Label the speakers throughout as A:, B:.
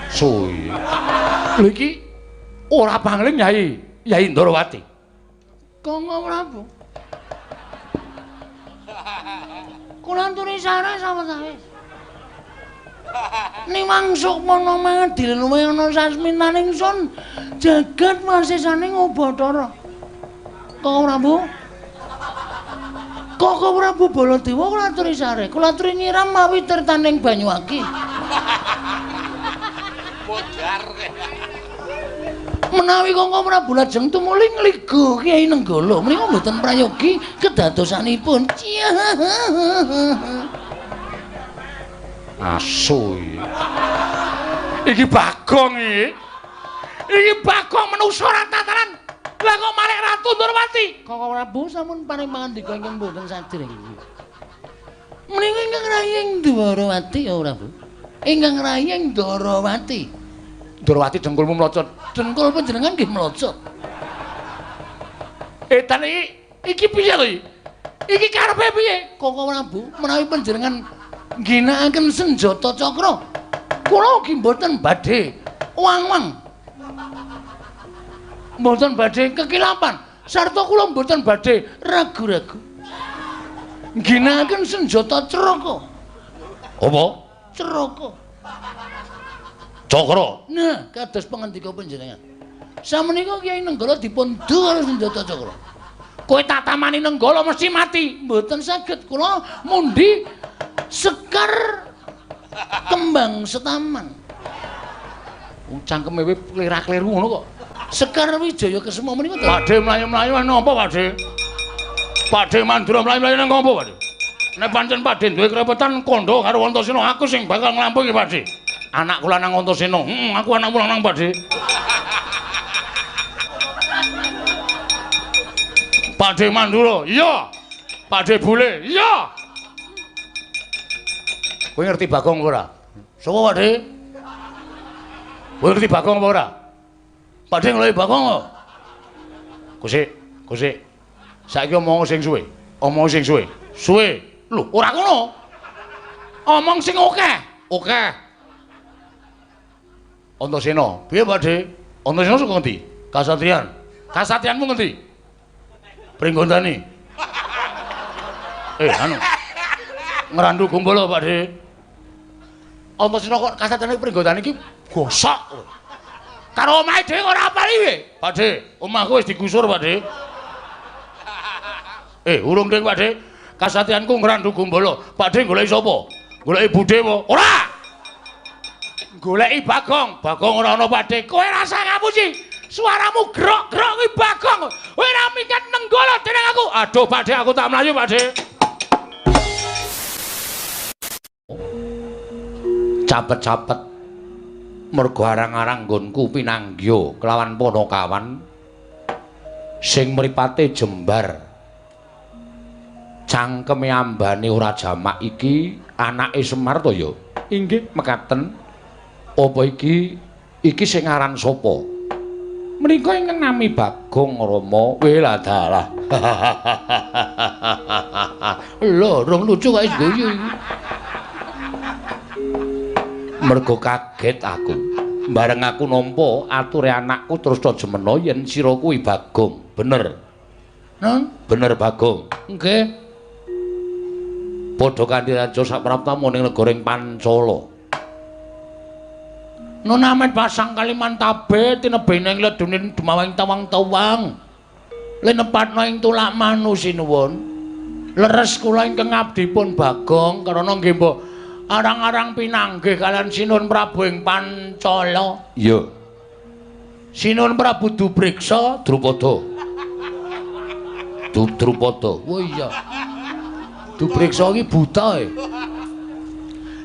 A: Suwi. Lho iki ora pangling Yai, Yai Ndorowati.
B: Kangkang Prabu. Kula aturi sare sawetawis. Niwang sukmana mangadil luwih ana sasmitaning sun jagat wasisaning Ubathara. Kangkang Prabu. Kangkang Prabu Baladewa kula aturi sare, kula aturi nyiram mawi tirtaning Banyuwangi.
C: Modar.
B: Menawi Kangkang Prabu lajeng tumuli ngliga Kyai Nenggala menika mboten prayogi kedadosanipun.
A: Asu iki. Iki Bagong iki. Iki Bagong menungsa ora tataran. Lah kok malih Ratu Ndorowati?
B: Kangkang Prabu sampun paring pangandika ingkang mboten sadèrèng. Menika ingkang raying Ndorowati ya Prabu. Ingkang raying Ndorowati.
A: Ndorowati dengkulmu mlocot.
B: Dengkul panjenengan nggih mlocot.
A: Edan iki iki piye to iki? Iki karepe piye?
B: Kangkang Prabu, menawi panjenengan ngginakaken senjata cakra, kula ugi mboten badhe wang-wang. Mboten badhe kekilapan, sarta kula mboten badhe ragu-ragu. Ngginakaken senjata craka.
A: Apa?
B: Craka.
A: Cakra.
B: Nah, kados pangandika panjenengan. Samenika Kyai Nenggala dipun du karo senjata cakra.
A: Kowe tak tamani Nenggala mesti mati.
B: Mboten saged kula mundi sekar kembang setaman.
A: Wong cangkeme kowe klera-kleru ngono kok.
B: Sekar Wijaya Kesuma menika to.
A: Pakde mlayu-mlayu napa, Pakde? Pakde Mandura mlayu-mlayu nang ngopo, Pakde? Nek pancen Pakde duwe krepetan kandha karo Antasena, aku sing bakal nglampungi, Pakde. Anakku lanang Antasena. Heeh, aku anakmu lanang, Pakde. Pakde Mandura, iya. Pakde Bule, iya. Kowe ngerti Bagong ora? Sapa, Pakde? Kowe ngerti Bagong apa ora? Pakde ngeloki Bagong kok. Kusik, kusik. Saiki omong sing suwe. Omong sing suwe. Suwe. Lho, ora ngono. Omong sing akeh. Akeh. Antasena, piye Pakde? Antasena saka ngendi? Kasatriyan. Kasatriyanmu ngendi? Pringgondani. Anu. Ngrandu Gumbala, Pakde. Antasena kok kasatriyane Pringgondani iki gosok. Karo omahe dhewe ora apal iki, Pakde. Omahku wis digusur, Pakde. Urung ding, Pakde. Kasatriyanku Ngrandu Gumbala. Pakde goleki sapa? Goleki budhe apa? Ora. Goleki Bagong. Bagong ora ana, Pakde. Kowe rasa ngapusi. Suaramu grok-grok kuwi Bagong. Kowe ora minggat Nenggala dening aku. Aduh, Pakde, aku tak mlayu, Pakde. Capet-capet mergo arang-arang nggonku pinanggya kelawan Panakawan sing mripate jembar cangkeme ambane ora jamak iki anake Semar to ya? Inggih mekaten. Apa iki iki sing aran sapa? Menika ingkang nami Bagong Rama. Wela dalah.
B: Lho, rong lucu kok wis guyu iki.
A: Mergo kaget aku. Bareng aku nampa ature anakku terus to jemena yen sira kuwi Bagong. Bener.
B: Nun?
A: Bener Bagong.
B: Nggih.
A: Padha kanthi raja sapraptamu ning negara ing Pancala.
B: Nun amet pasang Kalimantabe tinebene ing ledunin dumawang tawang-tawang. Linepatna ing tulak manu sinuwun. Leres kula ingkang abdipun Bagong karana nggih mbok arang-arang pinanggih kalian Sinuwun Prabu ing Pancala.
A: Iya.
B: Sinuwun Prabu Dubriksa
A: Drupada. Drupada.
B: Oh iya. Dubriksa iki buta e.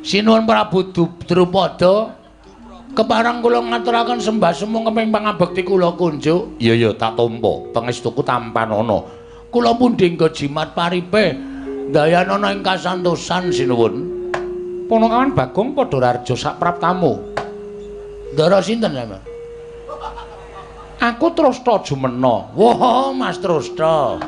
B: Sinuwun Prabu Drupada kepareng kula ngaturaken sembah sumung keping pangabekti kula kunjuk.
A: Iya ya tak tampa, pangestuku tampanana.
B: Kula pundi nggo jimat paripe ndayanana ing kasantosan sinuwun.
A: Panakawan Bagong padha rarja sapraptamu.
B: Ndara sinten sampeyan?
A: Aku Trasta jumena.
B: Wah, Mas Trasta.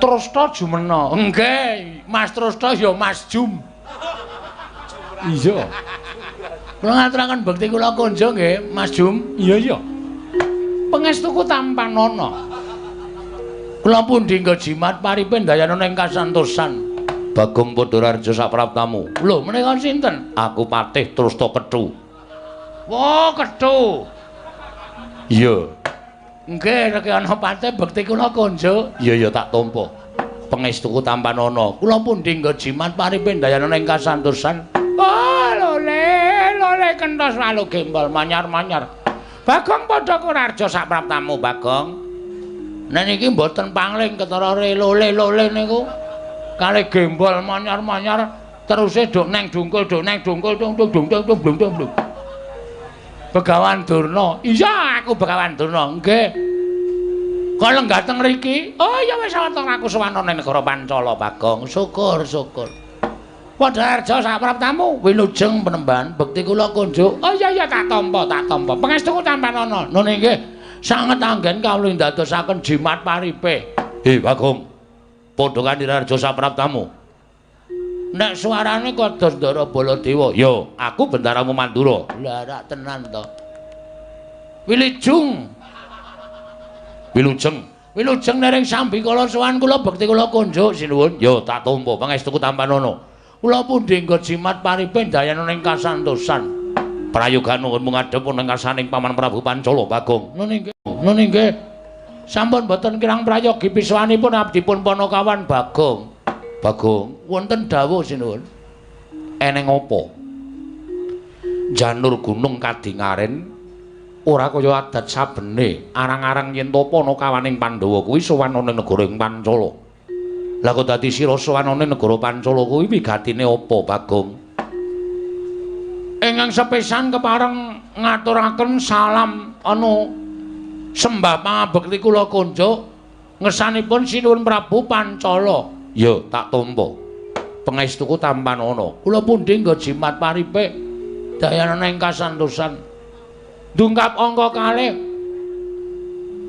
B: Trusta Jumena. Nggih, Mas Trusta ya Mas Jum. Iya. Kula ngaturaken bekti kula konjo nggih, Mas Jum. Iya, iya. Pangestuku tampanana. Kula pundi nggo jimat paripe ndayana ing kasantosan.
A: Bagong Padhararja sapraptamu.
B: Lho, menika sinten?
A: Aku Patih Trusta Kethu.
B: Wah, Kethu.
A: Iya.
B: Nggih, rek ana patih bekti kula konjuk.
A: Iya, iya tak tampa. Pangestuku tampanana.
B: Kula pundi nggo jimat paripe ndayana ing kasantosan. Oh, lole, lole kentos walu gembol manyar-manyar. Bagong Padhakurarja sapraptamu, Bagong. Nek niki mboten pangling ketara lole-lole niku. Kalih gembol manyar-manyar teruse duk neng dungkul duk neng dungkul dung dung dung dung dung dung dung. Begawan Durna. Iya, aku Begawan Durna. Nggih. Kok lenggah teng mriki? Oh iya wis wonten aku sowan ning negara Pancala, Bagong. Syukur, syukur. Padharja sapraptamu wilujeng penemban bekti kula kunjuk. Oh iya iya tak tampa, tak tampa. Pangestuku tampanana. Nun nggih. Sanget anggen kawula ndadosaken jimat paripe.
A: He, Bagong. Padha kanthi raja sapraptamu.
B: Nek suarane kados Ndara Baladewa.
A: Ya, aku bendaramu Mandura.
B: Lah rak tenan to. Wilujeng.
A: Wilujeng.
B: Wilujeng nering sambikala sowan kula bekti kula kunjuk sinuwun.
A: Ya, tak tampa pangestuku tampanana.
B: Kula pundi nggo jimat paripe ndayana ing kasantosan.
A: Prayoga nuwun ngadhep ing ngarsaning Paman Prabu Pancala, Bagong.
B: Nun nggih. Nun nggih. Sampun boten kirang prayogi pisuwanipun abdipun Panakawan Bagong.
A: Bagong,
B: wonten dawuh sinuwun.
A: Eneng apa? Janur gunung kadingaren ora kaya adat sabene, arang-arang yen to Panakawaning Pandhawa kuwi sowan ana negara ing Pancala. Lah kok dadi sira sowan ana negara Pancala kuwi wigatine apa, Bagong?
B: Ingkang sepisan kepareng ngaturaken salam anu sembah pangabekti kula kunjuk ngersanipun Sinuwun Prabu Pancala.
A: Ya, tak tampa. Pangestuku tampanana.
B: Kula pundi nggo jimat paripe dayana ing kasantosan. Dungkap angka kalih.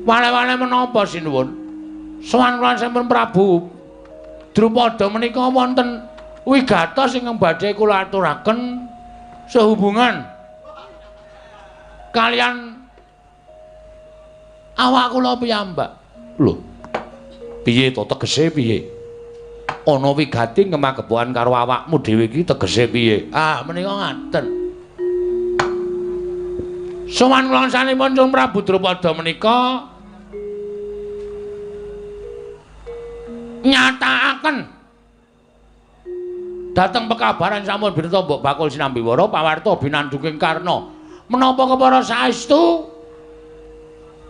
B: Wale-wale menapa sinuwun? Sowan kula sampun Prabu Drupada menika wonten wigatos ingkang badhe kula aturaken sehubungan kalian awak kula piyambak.
A: Lho. Piye to tegese piye? Ana wigati ngemagepokan karo awakmu dhewe iki tegese piye?
B: Ah, menika ngaten. Sowan kula sanipun Sang Prabu Drupada menika nyatakaken dhateng pekabaran sampun bineta mbok bakul sinambiwara pawarta binandunging Karna. Menapa kepara saestu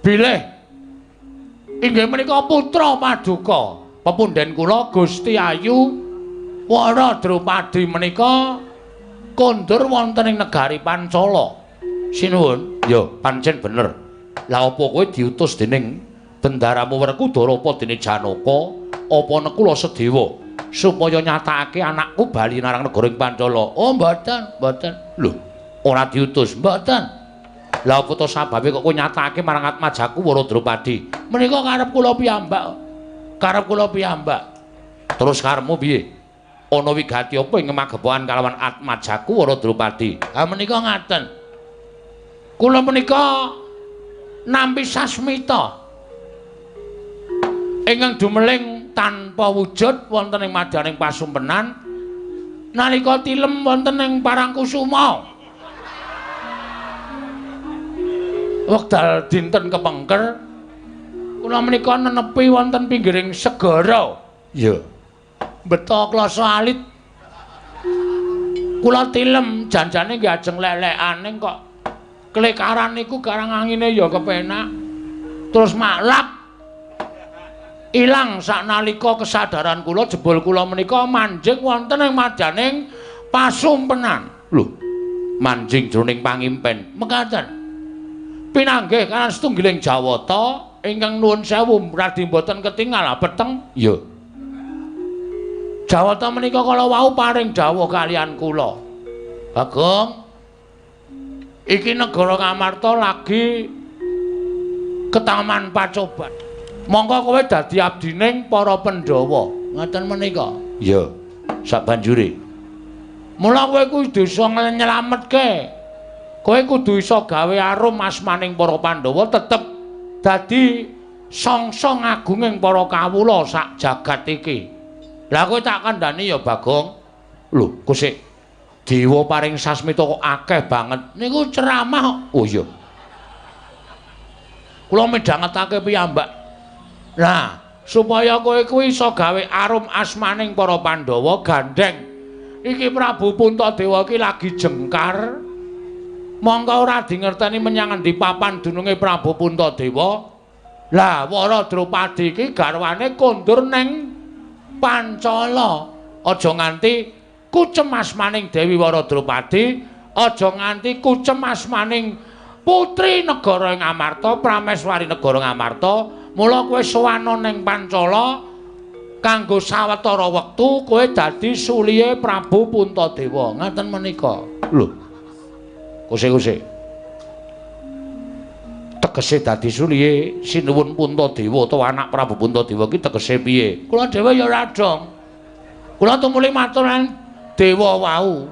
B: bilih inggih menika putra paduka pepunden kula Gusti Ayu Wara Drupadi menika kondur wonten ing negari Pancala.
A: Sinuwun. Ya, pancen bener. Lah apa kowe diutus dening bendaramu Werkudara apa dene Janaka apa Nekula Sedewa supaya nyatakake anakku bali marang negara ing Pancala?
B: Oh, mboten, mboten.
A: Lho, ora diutus,
B: mboten.
A: Lah apa to sababe kok kowe nyatakake marang atmajaku Wara Drupadi?
B: Menika karep kula piyambak. Karep kula piyambak.
A: Terus karepmu piye? Ana wigati apa ing magepokan kalawan atmajaku Wara Drupadi?
B: Ha menika ngaten. Kula menika nampi sasmita ingkang dumeling tanpa wujud wonten ing madyaning pasumpenan nalika tilem wonten ing Parangkusuma. Wekdal dinten kepengker kula menika nenepi wonten pinggiring segara.
A: Iya.
B: Beto klasa alit. Kula tilem janjane nggih ajeng lelekane kok klekaran niku garang angine ya kepenak. Terus maklap ilang saknalika kesadaran kula jebul kula menika manjing wonten ing madyaning pasumpenan.
A: Lho, manjing jroning pangimpen.
B: Mekaten. Pinanggih kaliyan setunggiling Jawata ingkang nuwun sewu radi mboten ketingal peteng.
A: Iya.
B: Jawata menika kala wau paring dawuh kaliyan kula. Bagong, iki negara Ngamarta lagi ketaman pacoban. Mongko kowe dadi abdining para Pandhawa. Ngoten menika.
A: Iya. Sabanjure.
B: Mula kowe kudu iso nyelametke. Kowe kudu iso gawe arum asmaning para Pandhawa tetep dadi songsong agunging para kawula sak jagat iki. Lah kowe tak kandhani ya Bagong.
A: Lho, kok sik dewa paring sasmita kok akeh banget.
B: Niku ceramah.
A: Oh iya.
B: Kula midhangetake piyambak. Lah, supaya kowe kuwi iso gawe arum asmaning para Pandhawa gandheng. Iki Prabu Puntadewa iki lagi jengkar. Mongko ora dingerteni menyang endi papan dununge Prabu Puntadewa. Lah, Wara Drupadi iki garwane kondur neng Pancala. Aja nganti kucem asmaning Dewi Wara Drupadi, aja nganti kucem asmaning putri negara Ngamarta, Prameswari negara Ngamarta. Mula kowe sowana ning Pancala kanggo sawetara wektu kowe dadi sulihe Prabu Puntadewa. Ngaten menika.
A: Lho. Kose-kose. Tegese dadi sulihe Sinuwun Puntadewa utawa anak Prabu Puntadewa ki tegese piye?
B: Kula dhewe ya ora dong. Kula tumuli matur nang dewa wau.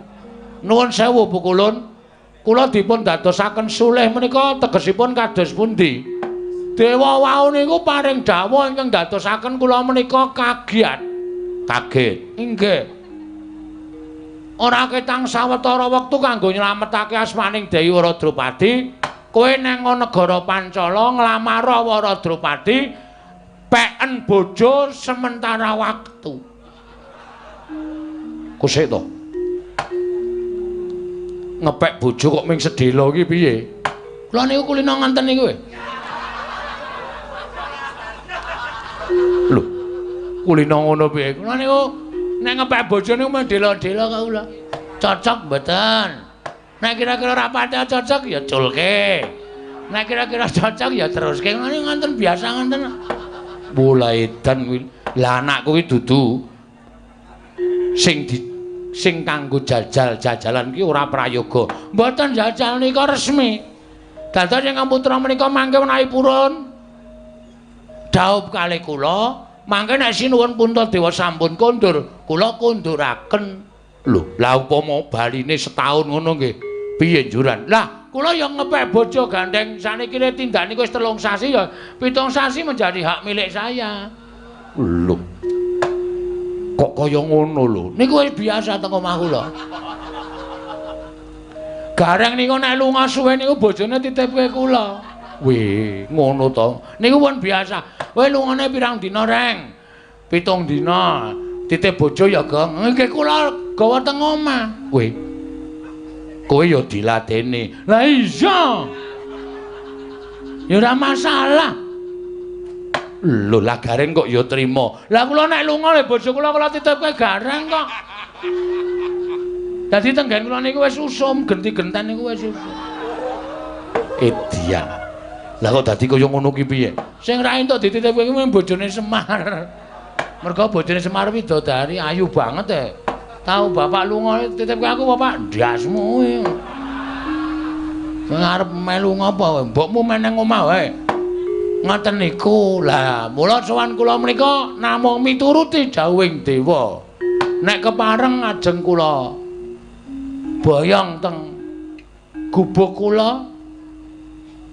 B: Nuwun sewu Pukulun. Kula dipun dadosaken sulih menika tegesipun kados pundi? Dewa wau niku paring dawuh ingkang dadosaken kula menika kagiat.
A: Kaget.
B: Inggih. Ora ketang sawetara wektu kanggo nyelametake asmaning Dewi Wara Drupadi, kowe nang negara Pancala nglamar Wara Drupadi peken bojo sementara waktu.
A: Kusik to. Ngepek bojo kok ming sedhela iki piye?
B: Kula niku kulino nganten niku.
A: Lho, kulino ngono piye?
B: Kula niku nek ngepek bojo niku mung dela-dela kok kula. Cocok mboten? Nek kira-kira ora pati cocok ya culke. Nek kira-kira cocok ya teruske. Ngono nganten biasa nganten.
A: Mulai edan kuwi. Lah anakku kuwi dudu sing di sing kanggo jajal-jajalan ki ora prayoga.
B: Mboten jajal nika resmi. Dados ingkang putra menika mangke menawi purun dhaup kalih kula, mangke nek Sinuwun Puntadewa sampun kondur, kula konduraken.
A: Lho, lah upama baline setahun ngono nggih, piye njuran?
B: Lah, kula ya ngepek bojo gandeng saniki tindak niku wis 3 sasi ya, 7 sasi menjadi hak milik saya.
A: Lho. Kok kaya ngono lho?
B: Niku wis biasa teng omah kula. Gareng niku nek lunga suwe niku bojone titipke kula.
A: Wih, ngono to.
B: Niku pun biasa. Kowe lungane pirang dina, Reng? 7 dina. Titip bojo ya, Gong. Nggih kula gawa teng omah.
A: Wih. Kowe ya diladeni.
B: Lah iya. Ya ora masalah.
A: Lho, lah Gareng kok ya trima.
B: Lah kula nek lunga le bojo kula kula titipke Gareng kok. Dadi tenggen kula niku wis usum, genti-genten niku wis usum.
A: Edian. Lah kok dadi kaya ngono ki piye?
B: Sing ra entuk dititipke kuwi bojone Semar. Mergo bojone Semar widodari ayu banget e. Tau bapak lunga titipke aku bapak ndasmu kuwi. Sing arep melu ngapa? Mbokmu meneng omah wae. Ngoten niku. Lah mula sowan kula menika namung mituruti dawuhing dewa. Nek kepareng ajeng kula boyong teng gubuk kula.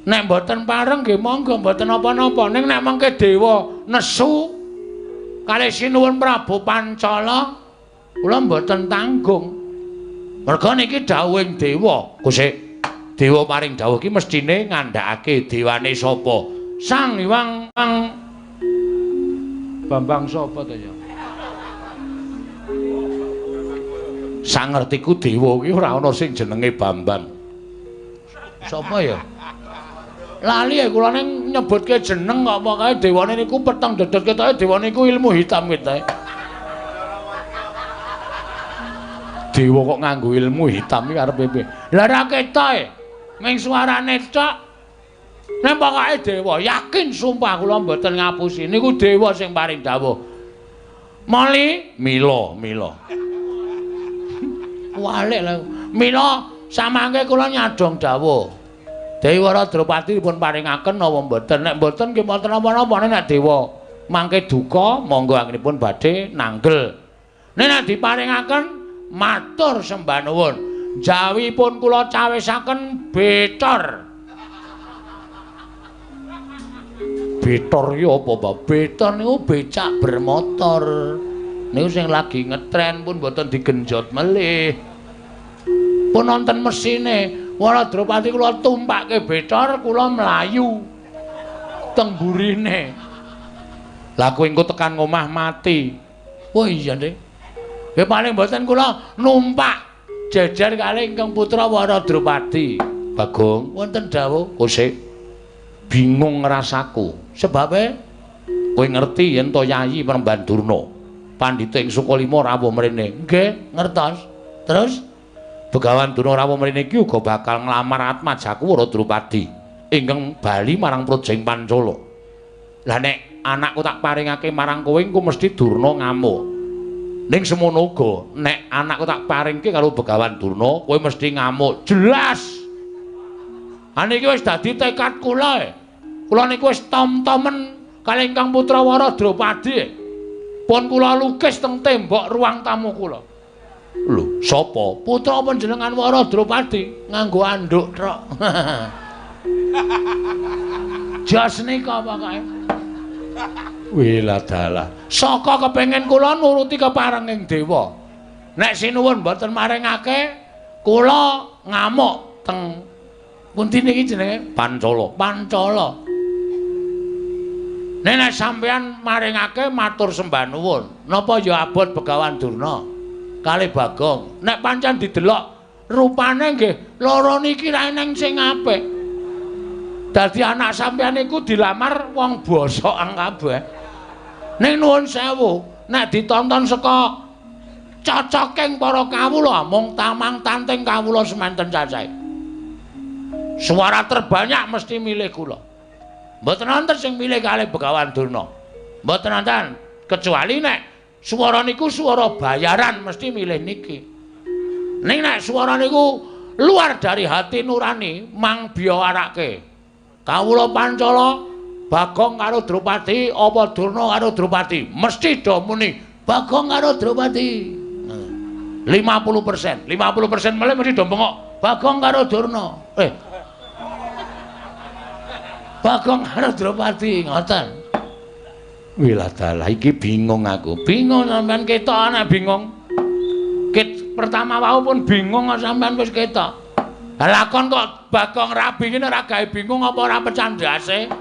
B: Nek mboten pareng nggih monggo mboten napa-napa. Ning nek mengke dewa nesu kalih Sinuwun Prabu Pancala kula mboten tanggung.
A: Merga niki dawuhing dewa. Kusik dewa paring dawuh ki mestine ngandhakake dewane sapa?
B: Sang Hyang Bambang sapa to ya?
A: Sangertiku dewa ki ora ana sing jenenge Bambang.
B: Sapa ya? Lali ya kula ning nyebutke jeneng kok pokoke dewane niku peteng dedet ketoke dewane niku ilmu hitam ketoke.
A: Dewa kok nganggo ilmu hitam iki arepe piye?
B: Lah ora ketoke. Ming suarane tok. Nek pokoke dewa yakin sumpah kula mboten ngapusi niku dewa sing paring dawuh. Moli
A: mila mila.
B: Walik lho. Mila samangke kula nyadong dawuh. Dewi Wara Drupadi dipun paringaken napa mboten? Nek mboten nggih mboten napa-napa. Nek dewa mangke duka monggo anggenipun badhe nanggel. Nek diparingaken matur sembah nuwun. Jawipun kula cawisaken betor. Betor iki apa, Mbak? Betor niku becak bermotor. Niku sing lagi ngetren pun mboten digenjot melih. Pun wonten mesine. Wara Drupadi kula tumpakke betor, kula mlayu teng burine. Lah kowe engko tekan ngomah mati. Oh iya, Dik. Ya paling mboten kula numpak jejer kalih ingkang putra Wara Drupadi. Bagong, wonten dawuh kosik. Bingung rasaku. Sebabe kowe ngerti yen to Yayi Premban Durna, pandhita ing Sukalima rawuh mrene. Nggih, ngertos. Terus Begawan Durna rawuh mrene iki uga bakal nglamar atmajaku Wara Drupadi ingkang bali marang Praja ing Pancala. Lah nek anakku tak paringake marang kowe engko mesti Durna ngamuk. Ning semono uga nek anakku tak paringke karo Begawan Durna, kowe mesti ngamuk. Jelas. Ha niki wis dadi tekad kula. Kula niku wis tom-tomen kalih ingkang putra Wara Drupadi. Pun kula lukis teng tembok ruang tamu kula. Lho, sapa? Putra panjenengan Wara Drupadi nganggo anduk trok. Jos nika pokoke. Wiladalah. Saka kepengin kula nuruti keparenging dewa. Nek sinuwun mboten maringake, kula ngamuk teng pundi niki jenenge? Pancala. Pancala. Nek sampeyan maringake matur sembah nuwun. Napa ya abot Begawan Durna kalih Bagong. Nek pancen didelok rupane nggih loro niki ra eneng sing apik. Dadi anak sampeyan niku dilamar wong bosokan kabeh. Ning nuwun sewu, nek ditonton saka cocoking para kawula mung tamang tanting kawula semanten cacahe. Suara terbanyak mesti milih kula. Mboten wonten sing milih kalih Begawan Durna. Mboten wonten, kecuali nek suara niku suara bayaran mesti milih niki. Ning nek suara niku luar dari hati nurani mang biyawarake. Kawula Pancala Bagong karo Drupadi apa Durna karo Drupadi mesti do muni Bagong karo Drupadi. 50%, 50% melih mesti do bengok Bagong karo Durna. Bagong karo Drupadi ngoten. Wiladalah iki bingung aku. Bingung sampean ketok anak bingung. Ket pertama wau pun bingung sampean wis ketok. Lah lakon kok Bagong rabi ngene ora gawe bingung apa ora pecah ndase.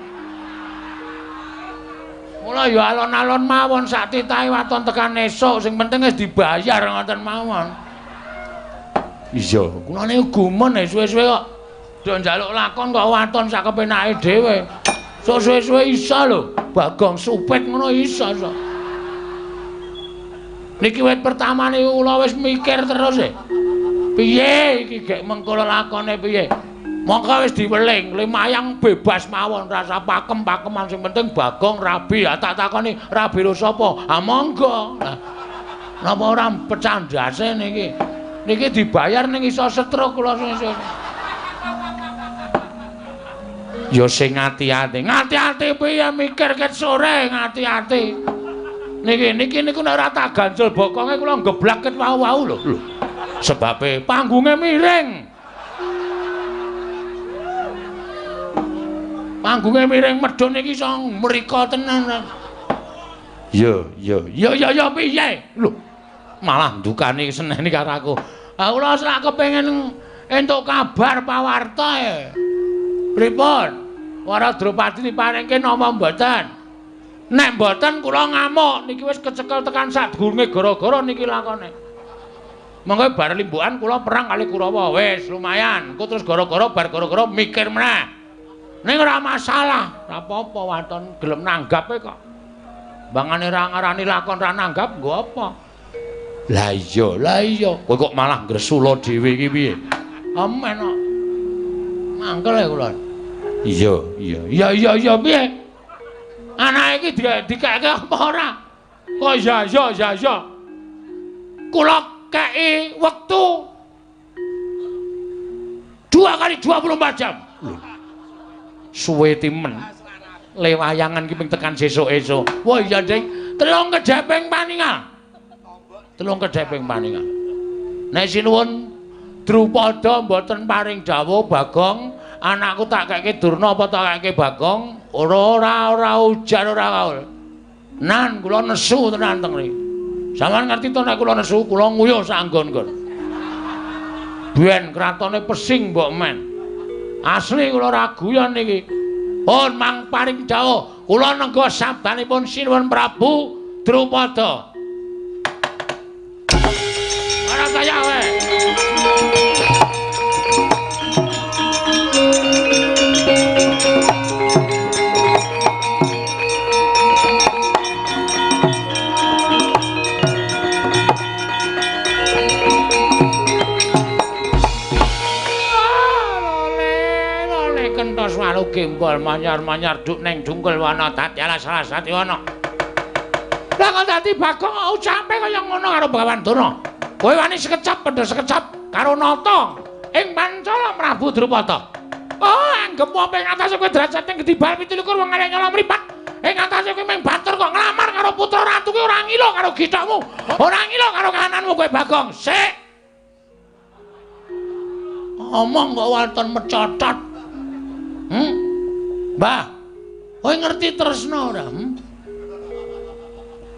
B: Mula ya alon-alon mawon sak titahe waton tekan esuk sing penting wis dibayar ngoten mawon. Iya, kula niku gumun suwe-suwe kok do njaluk lakon kok waton sak kepenake dhewe. Sok suwe-suwe iso lho, Bagong supit ngono iso sok. Niki wit pertama niku kula wis mikir terus e. Piye iki gek mengko lakone piye? Mongko wis diweling, limayang bebas mawon rasa pakem-pakeman sing penting Bagong rabi. Ha tak takoni rabi ro sapa? Ha monggo. Lah napa ora pecah ndase niki? Niki dibayar ning iso stroke kula sesuk. Ya sing ati-ati. Ngati-ati piye mikir ket sore ngati-ati. Niki niki niku nek ora tak ganjel bokonge kula geblak ket wau-wau lho. Lho. Sebabe panggunge miring. Panggunge miring medhun iki iso mrika tenan. Ya, ya, ya ya ya piye? Lho. Malah ndukani seneni karo aku. Ha kula sak kepengin entuk kabar pawarta e. Pripun? Wara Drupadi diparingke napa mboten? Nek mboten kula ngamuk niki wis kecekel tekan sadurunge gara-gara niki lakone. Monggo bar limbukan kula perang kali Kurawa wis lumayan. Engko terus gara-gara bar gara-gara mikir meneh. Ning ora masalah, ora apa-apa waton gelem nanggape kok. Bangane ra ngarani lakon ra nanggap nggo apa? Lah iya, lah iya. Kowe kok malah ngresula dhewe iki piye? Amen kok. Mangkel ya kula. Iya, iya. Iya, iya, iya piye? Anake iki dikeke apa ora? Kok iya, iya, iya, iya. Kula kei wektu 2 kali 24 jam. Lho. Suwe timen. Le wayangan ki ping tekan sesuk esuk. Wah iya, Ding. Telung kedheping paningal. Telung kedheping paningal. Nek sinuwun Drupada mboten paring dawuh Bagong, anakku tak keke Durna apa tak keke Bagong? Ora ora ora ujar ora kaul. Nan kula nesu tenan teng mriki. Sampeyan ngerti to nek kula nesu, kula nguyuh sak nggon-nggon. Biyen kratone pesing mbok men. Asli kula ora guyon niki. Pun mang paring dawuh, kula nengga sabdanipun Sinuwun Prabu Drupada. Ora kaya kowe. Walu gembol manyar-manyar duk neng dungkul wana dadi alas alas wana. Lah kok dadi Bagong ucape kaya ngono karo Begawan Durna. Kowe wani sekecap pendha sekecap karo nata ing Pancala Prabu Drupada. Oh, anggep apa ing atase kowe derajate gedhi bal 27 wong arek nyolong mripat. Ing atase kowe mung batur kok nglamar karo putra ratu kuwi ora ngilo karo githokmu. Ora ngilo karo kahananmu kowe Bagong. Sik. Omong kok waton mecotot. Mbah, kowe ngerti tresna ora?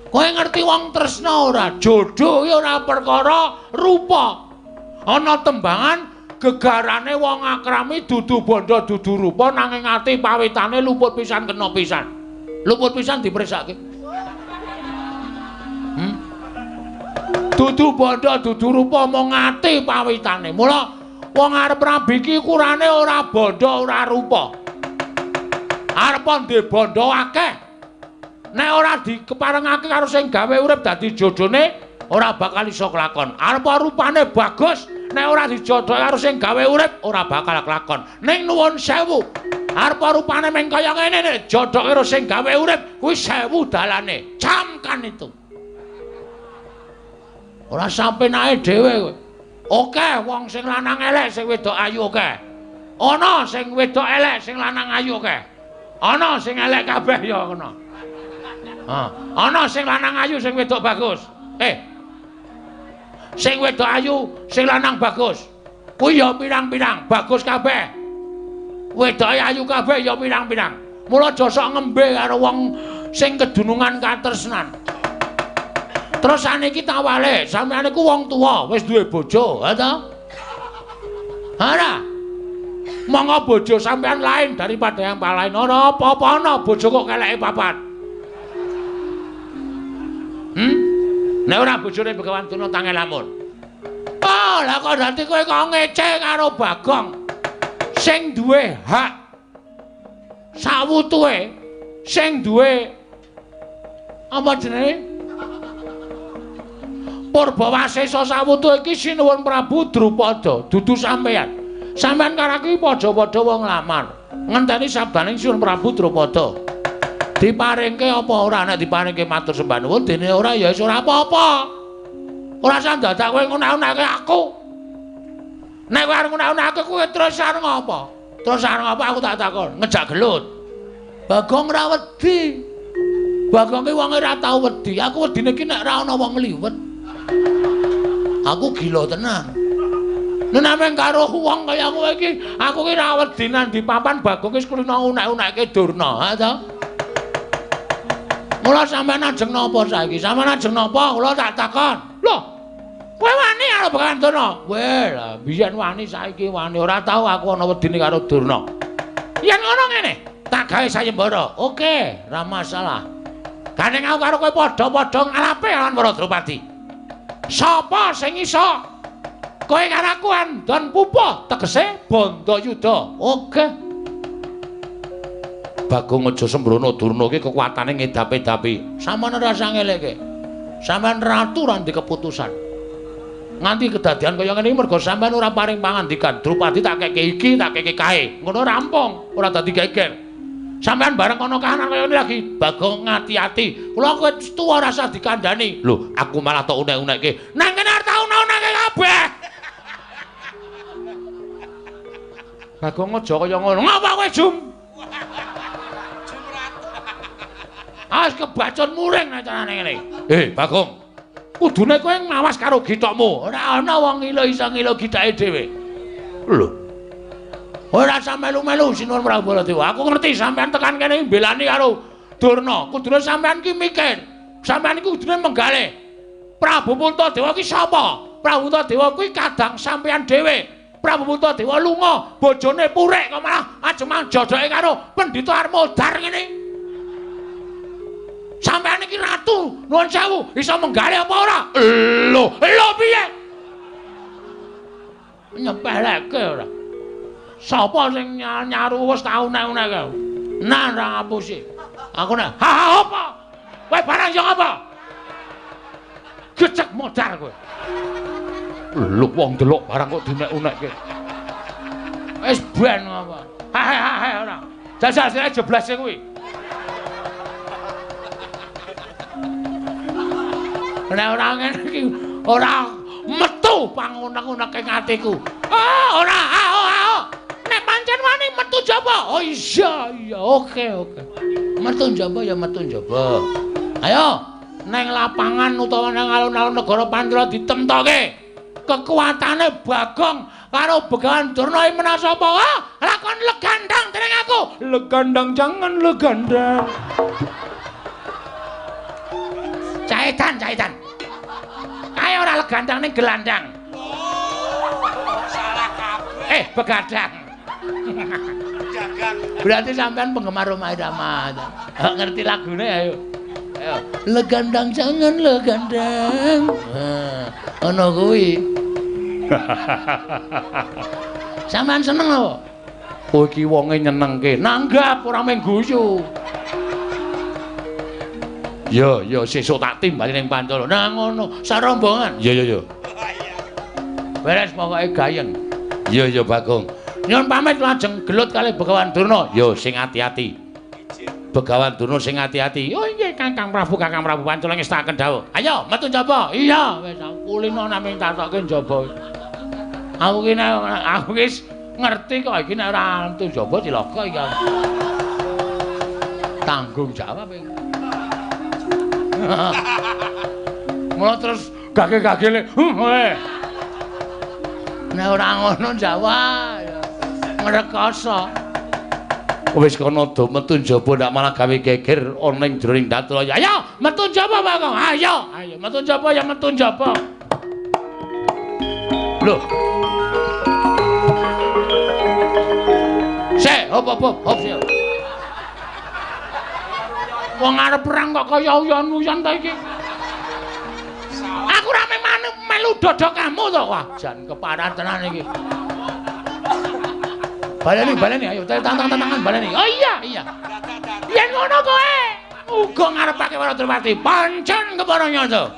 B: Kowe ngerti wong tresna ora? Jodoh ki ora perkara rupa. Ana tembangan gegarane wong akrami dudu bondo dudu rupa nanging ati pawitane luput pisan kena pisan. Luput pisan dipriksake. Dudu bondo dudu rupa mung ati pawitane. Mula wong arep rabi iki ukurane ora bondo ora rupa. Arep ndek bondo akeh. Nek ora dikeparengake karo sing gawe urip dadi jodhone ora bakal iso kelakon. Arep rupane bagus, nek ora dijodhoke karo sing gawe urip ora bakal kelakon. Ning nuwun sewu, arep rupane meng kaya ngene nek jodhoke karo sing gawe urip kuwi sewu dalane. Camkan itu. Ora sampenake dhewe kowe. Oke, wong sing lanang elek sing wedok ayu oke. Ana sing wedok elek sing lanang ayu oke. Ana sing elek kabeh ya ngono. Ha, ana sing lanang ayu sing wedok bagus. Sing wedok ayu, sing lanang bagus. Kuwi ya pirang-pirang, bagus kabeh. Wedoke ayu kabeh ya pirang-pirang. Mula aja sok ngembe karo wong sing kedunungan katresnan. Terus saniki tawale, sampeyan iku wong tuwa, wis duwe bojo, ha ta? Ora. Monggo bojo sampeyan lain daripada yang lain. Ora apa-apa ana bojo kok keleke papat. Nek ora bojone Begawan Durna tange lamun. Oh, lah kok dadi kowe kok ngece karo Bagong sing duwe hak sawutuhe, sing duwe apa jenenge? Purbawasesa sawutuhe iki Sinuwun Prabu Drupada, dudu sampeyan. Sampeyan karo aku padha-padha wong lamar. Ngenteni sabdaning Sinuwun Prabu Drupada. Diparingke apa ora? Nek diparingke matur sembah nuwun, dene ora ya wis ora apa-apa. Ora usah dadak kowe ngunak-unake aku. Nek kowe arep ngunak-unake kowe terus arep ngopo? Terus arep ngopo aku tak takon, ngejak gelut. Bagong ora wedi. Bagong ki wong ora tau wedi. Aku wedine ki nek ora ana wong ngliwet. Aku gila tenan. Nek nameng karo wong kaya kowe iki, aku ki ora wedi nang di papan Bagong ki kulino unek-unekke Durna, ha ta? Mula sampeyan ajeng napa saiki? Sampeyan ajeng napa? Kula tak takon. Lho, kowe wani karo Begawan Durna? Weh, lah biyen wani saiki wani. Ora tau aku ana wedine karo Durna. Yen ngono ngene, tak gawe sayembara. Oke, ora masalah. Gandeng aku karo kowe padha-padha ngalape lawan para Drupadi. Sapa sing iso? Kowe karo aku andon pupuh, tegese Bandayuda. Oke. Bagong aja sembrono, Durna iki kekuatane ngedapi-dapi. Sampeyan ora usah ngeleke. Sampeyan ratu ora ndek keputusan. Nganti kedadian kaya ngene iki mergo sampeyan ora paring pangandikan. Drupadi tak keke iki, tak keke kae. Ngono rampung, ora dadi geger. Sampeyan bareng ana kahanan kaya ngene lagi, Bagong ngati-ati. Kula kowe tuwa ora usah dikandhani. Lho, aku malah tok unek-unekke. Nang kene arep tak unek-unekke kabeh. Bagong aja kaya ngono. Ngapa kowe, Jum? Ah kebacut muring nek carane ngene. Bagong. Kudune kowe ngawas karo githokmu. Ora ana wong ngilo iso ngilo githake dhewe. Lho. Ora usah melu-melu Sinuwun Prabu Baladewa. Aku ngerti sampean tekan kene mbelani karo Durna. Kudune sampean ki mikir. Sampean iki kudune menggalih. Prabu Puntadewa ki sapa? Prabu Puntadewa kuwi kadang sampean dhewe. Prabu Puntadewa lunga, bojone purik kok malah ajemang jodoke karo Pendhita Armodar ngene. Sampean iki ratu, nuwun sewu, iso menggalih apa ora? Lho, lho piye? Nyepeleke ora. Sapa sing nyaru wis tau nek-nek. Nah, ora ngapusi. Aku nek, ha ha apa? Kowe barang yo apa? Gecek modar kowe. Lho wong delok barang kok dinek-unekke. Wis ben apa? Ha ha ha ora. Jajal sire jeblase kuwi. Nek ora ngene iki ora metu pangunek-uneke atiku. Ah ora, ah oh. Nek pancen wani metu jaba. Oh iya iya, oke oke. Metu jaba ya metu jaba. Ayo neng lapangan utawa nang alun-alun negara Pancala ditemtoke. Kekuatane Bagong karo Begawan Durna iki menawa sapa? Ah, lakon legandang dening aku. Legandang jangan legandang. Caitan, caitan. Kae ora legandang ning gelandang.
C: Salah kabeh.
B: Begadang.
C: Dagang.
B: Berarti sampean penggemar Rhoma Irama. Ngerti lagune ayo. Ayo. Legandang jangan legandang. Nah, ono kuwi. Sampean seneng apa? Kowe iki wonge nyenengke. Nanggap ora mung guyu. Ya, ya sesuk tak timbali ning Pancala. Nah ngono, sarombongan. Ya, ya, ya. Beres pokoke gayeng. Ya, ya Bagong. Nyuwun pamit lajeng gelut kalih Begawan Durna. Ya sing ati-ati. Begawan Durna sing ati-ati. Oh inggih Kakang Prabu, Kakang Prabu Pancala ngestakaken dawuh. Ayo metu njaba. Iya, wis aku kulino namung tatoke njaba. Aku ki aku wis ngerti kok iki nek ora metu njaba cilaka iki. Tanggung jawab iki. Mula terus gage-gagele. Kowe. Nek ora ngono jawab ya ngrekoso. Wis kono do metu njaba ndak malah gawe geger ana ing jroning datul. Ayo metu njaba Bagong. Ayo, ayo metu njaba ya metu njaba. Lho. Sik, hop hop hop sik. Wong arep perang kok kaya uyon-uyon ta iki. Aku ora melu dodok kamu to. Wah, jan keparah tenan iki. Baleni, baleni, ayo tantang-tantangan baleni. Oh iya, iya. Yen ngono kowe uga ngarepake para Drupadi. Pancen kepara nyata.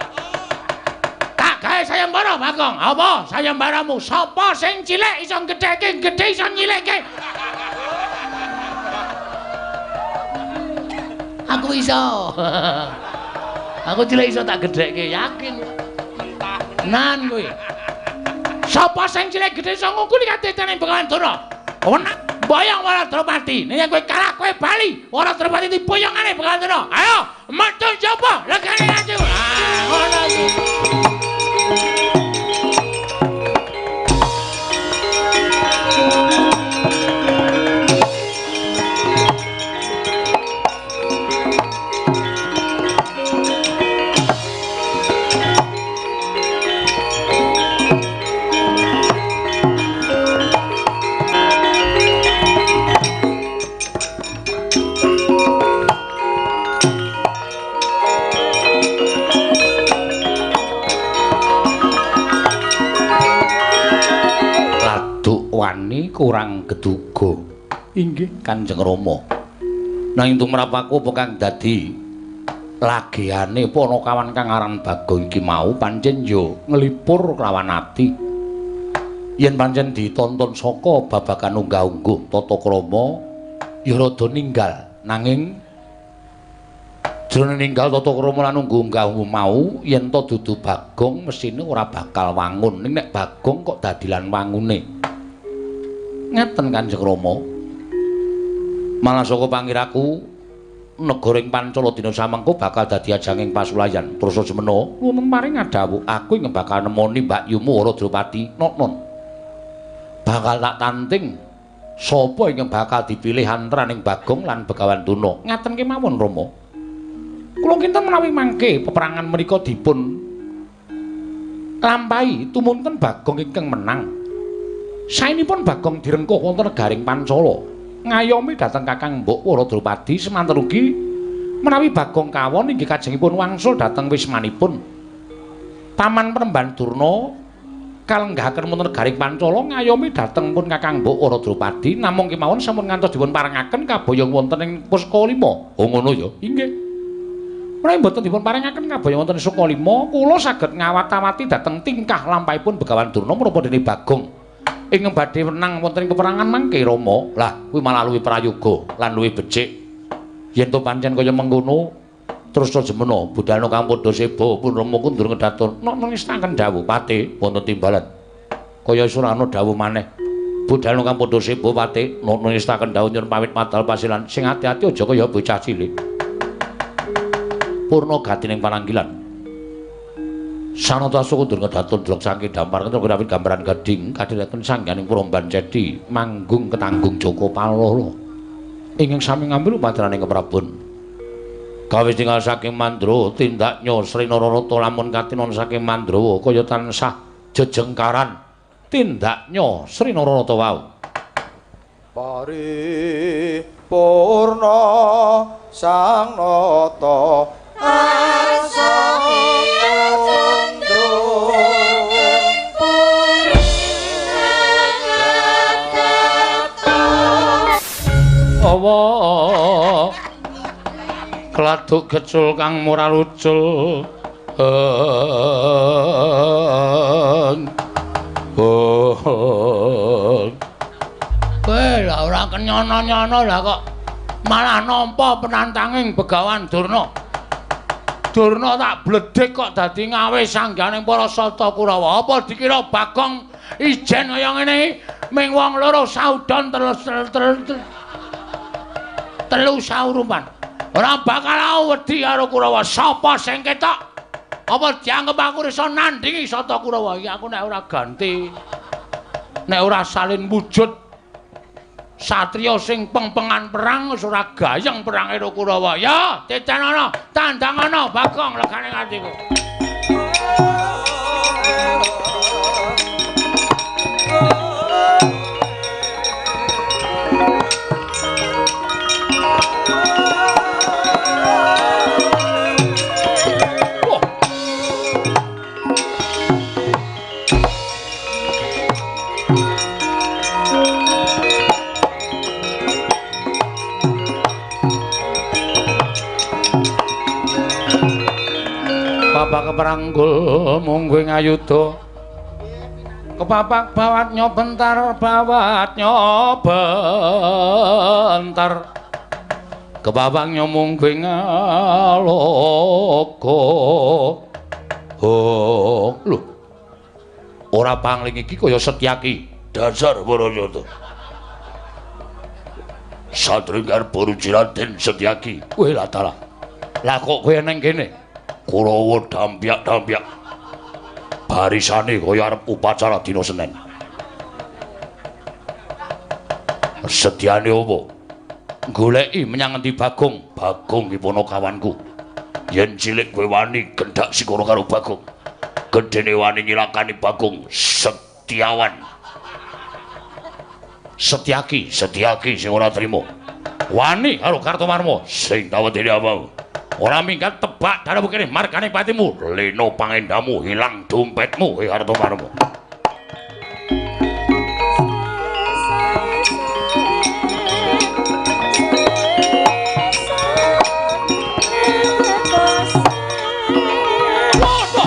B: Tak gawe sayembara, Bagong. Apa sayembaramu? Sapa sing cilik iso gedheke, gedhe iso nyilikke. Aku iso. Aku cilik iso tak gedhekke, yakin. Nan kowe. Sapa sing cilik gedhe iso ngungkuli katetene Begawan Durna? Ora boyong Wara Drupadi. Nek kowe kalah kowe bali. Wara Drupadi diboyongane Begawan Durna. Ayo, metu njaba, legane ati. Ah, ngono iki.
A: Wani kurang geduga. Inggih Kanjeng Rama. Nanging tumrap aku apa kang dadi lageane panakawan kang aran Bagong iki mau pancen ya nglipur kelawan ati. Yen pancen ditonton saka babagan unggah-ungguh tata krama ya rada ninggal. Nanging jroning ninggal tata krama lan unggah-ungguh mau yen to dudu Bagong mesine ora bakal wangun. Ning nek Bagong kok dadi lan wangune. Ngeten Kanjeng Rama. Malah saka pangiraku Negara ing Pancala dina samengko bakal dadi ajanging pasulayan. Terus semena wonten paring dawuh aku ing bakal nemoni Mbakyumu Wara Drupadi noknon. Bakal tak tanting sapa ingkang bakal dipilih antaraning Bagong lan Begawan Durna. Ngaten kemawon Rama. Kula kinten menawi mangke peperangan menika dipun lampahi tumunten Bagong ingkang menang. Saenipun Bagong direngkuh wonten negaring Pancala. Ngayomi dhateng Kakang Mbok Wara Drupadi semanten ugi menawi Bagong kawon inggih kajengipun wangsul dhateng wismanipun. Paman Penemban Durna kalenggahaken wonten negaring Pancala ngayomi dhateng pun Kakang Mbok Wara Drupadi namung kemawon sampun ngantos dipun parengaken kaboyong wonten ing Pusaka Lima. Oh ngono ya? Inggih. Menawi mboten dipun parengaken kaboyong wonten Suka Lima, kula saged ngawat-awati dhateng tingkah lampahipun Begawan Durna menapa dene Bagong ingkang badhe menang wonten ing peperangan mangke Rama. Lah kuwi malah luwih prayoga lan luwih becik. Yen to pancen kaya mengkono terus jemena budalna kang padha seba pun Rama kundur ngedaton. Nok nestaken dawuh pate wonten timbalan. Kaya ora ana dawuh maneh. Budalna kang padha seba pate nok nestaken dawuh nyuwun pamit madal pasilan. Sing ati-ati aja kaya bocah cilik. Purna gatining pananggilan. Sanata kundur ngedaton delok saking dampar ketemu rawit gambaran gading kadhiraken sangganing Puromban Cedi manggung ketanggung Joko Palolo ingkang sami ngambil upacarane keprabon. Gawe tinggal saking Mandra tindaknya Sri Nararata lamun katinon saking Mandrawa kaya tansah jejengkaran tindaknya Sri Nararata wau.
D: Paripurna Sang Nata asa
B: awa kladuk kecul kang murah lucul.
A: Kowe lah ora kenyono-nyono lah kok malah nampa penantanging Begawan Durna. Durna tak bledhek kok dadi ngawe sangganing para Sata Kurawa. Apa dikira Bagong ijen kaya ngene ming wong loro saudon telu saurupan. Ora bakal wedi karo Kurawa. Sapa sing ketok? Apa dianggep aku iso nandingi Sata Kurawa? Iki aku nek ora ganti, nek ora salin wujud satriya sing pengpengan perang wis ora gayeng perang karo Kurawa. Ya, titenono, tandangono Bagong legane atiku. Bapak keperanggul mungguing ayuda kepapak bawat nyobentar bawat nyobentar kepapak nyomungguing aloka. Oh lho ora pangling iki kaya Setyaki
E: dasar Barayata satringgar Boruji Raden Setyaki.
A: Kowe lah dalah lah kok kowe nang kene?
E: Kurawa dampyak-dampyak barisane kaya arep upacara dina Senin. Setyane apa?
A: Goleki menyang ngendi Bagong?
E: Bagong ki ponokawanku. Yen cilik kowe wani gendhak sikara karo Bagong. Gedene wani nyilakani Bagong Setyawan.
A: Setyaki,
E: Setyaki sing ora trima.
A: Wani karo Kartomarma
E: sing tawedene apa?
A: Ora minggat tebak darahmu kene margane patimu.
E: Leno pangendamu hilang dompetmu Kartomarma.
B: Wah!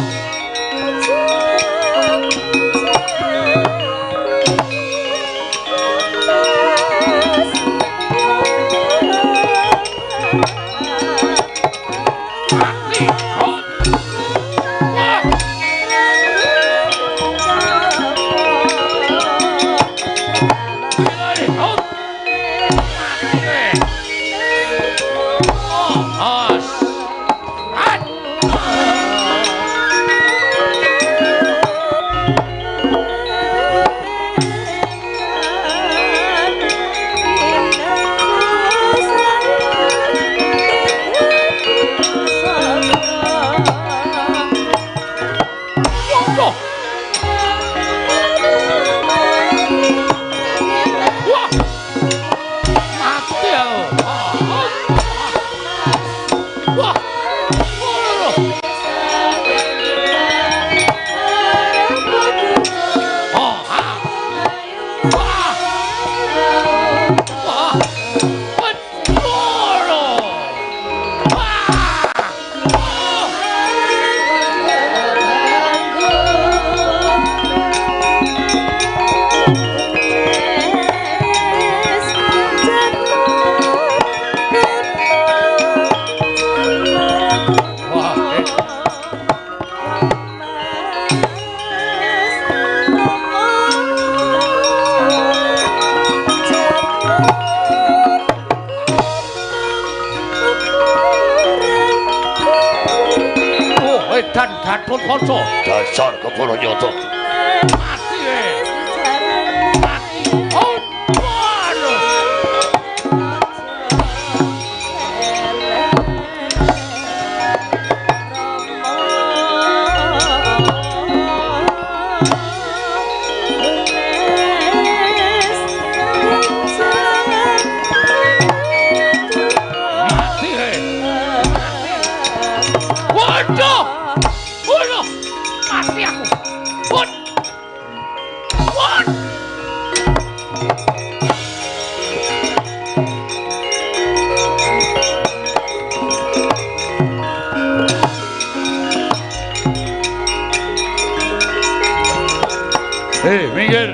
B: Waduh. Wah. Mati aku. Wah. Oh, ha. Wah. Wah. Waduh. Wah. Wah. Oh, edan Gatotkaca.
E: Dasar kepara nyata.
B: Mati e. Mati. Oh, waduh. Mati e. Waduh. Waduh. Mati aku. Wah. Wah.
A: Hei, minggir.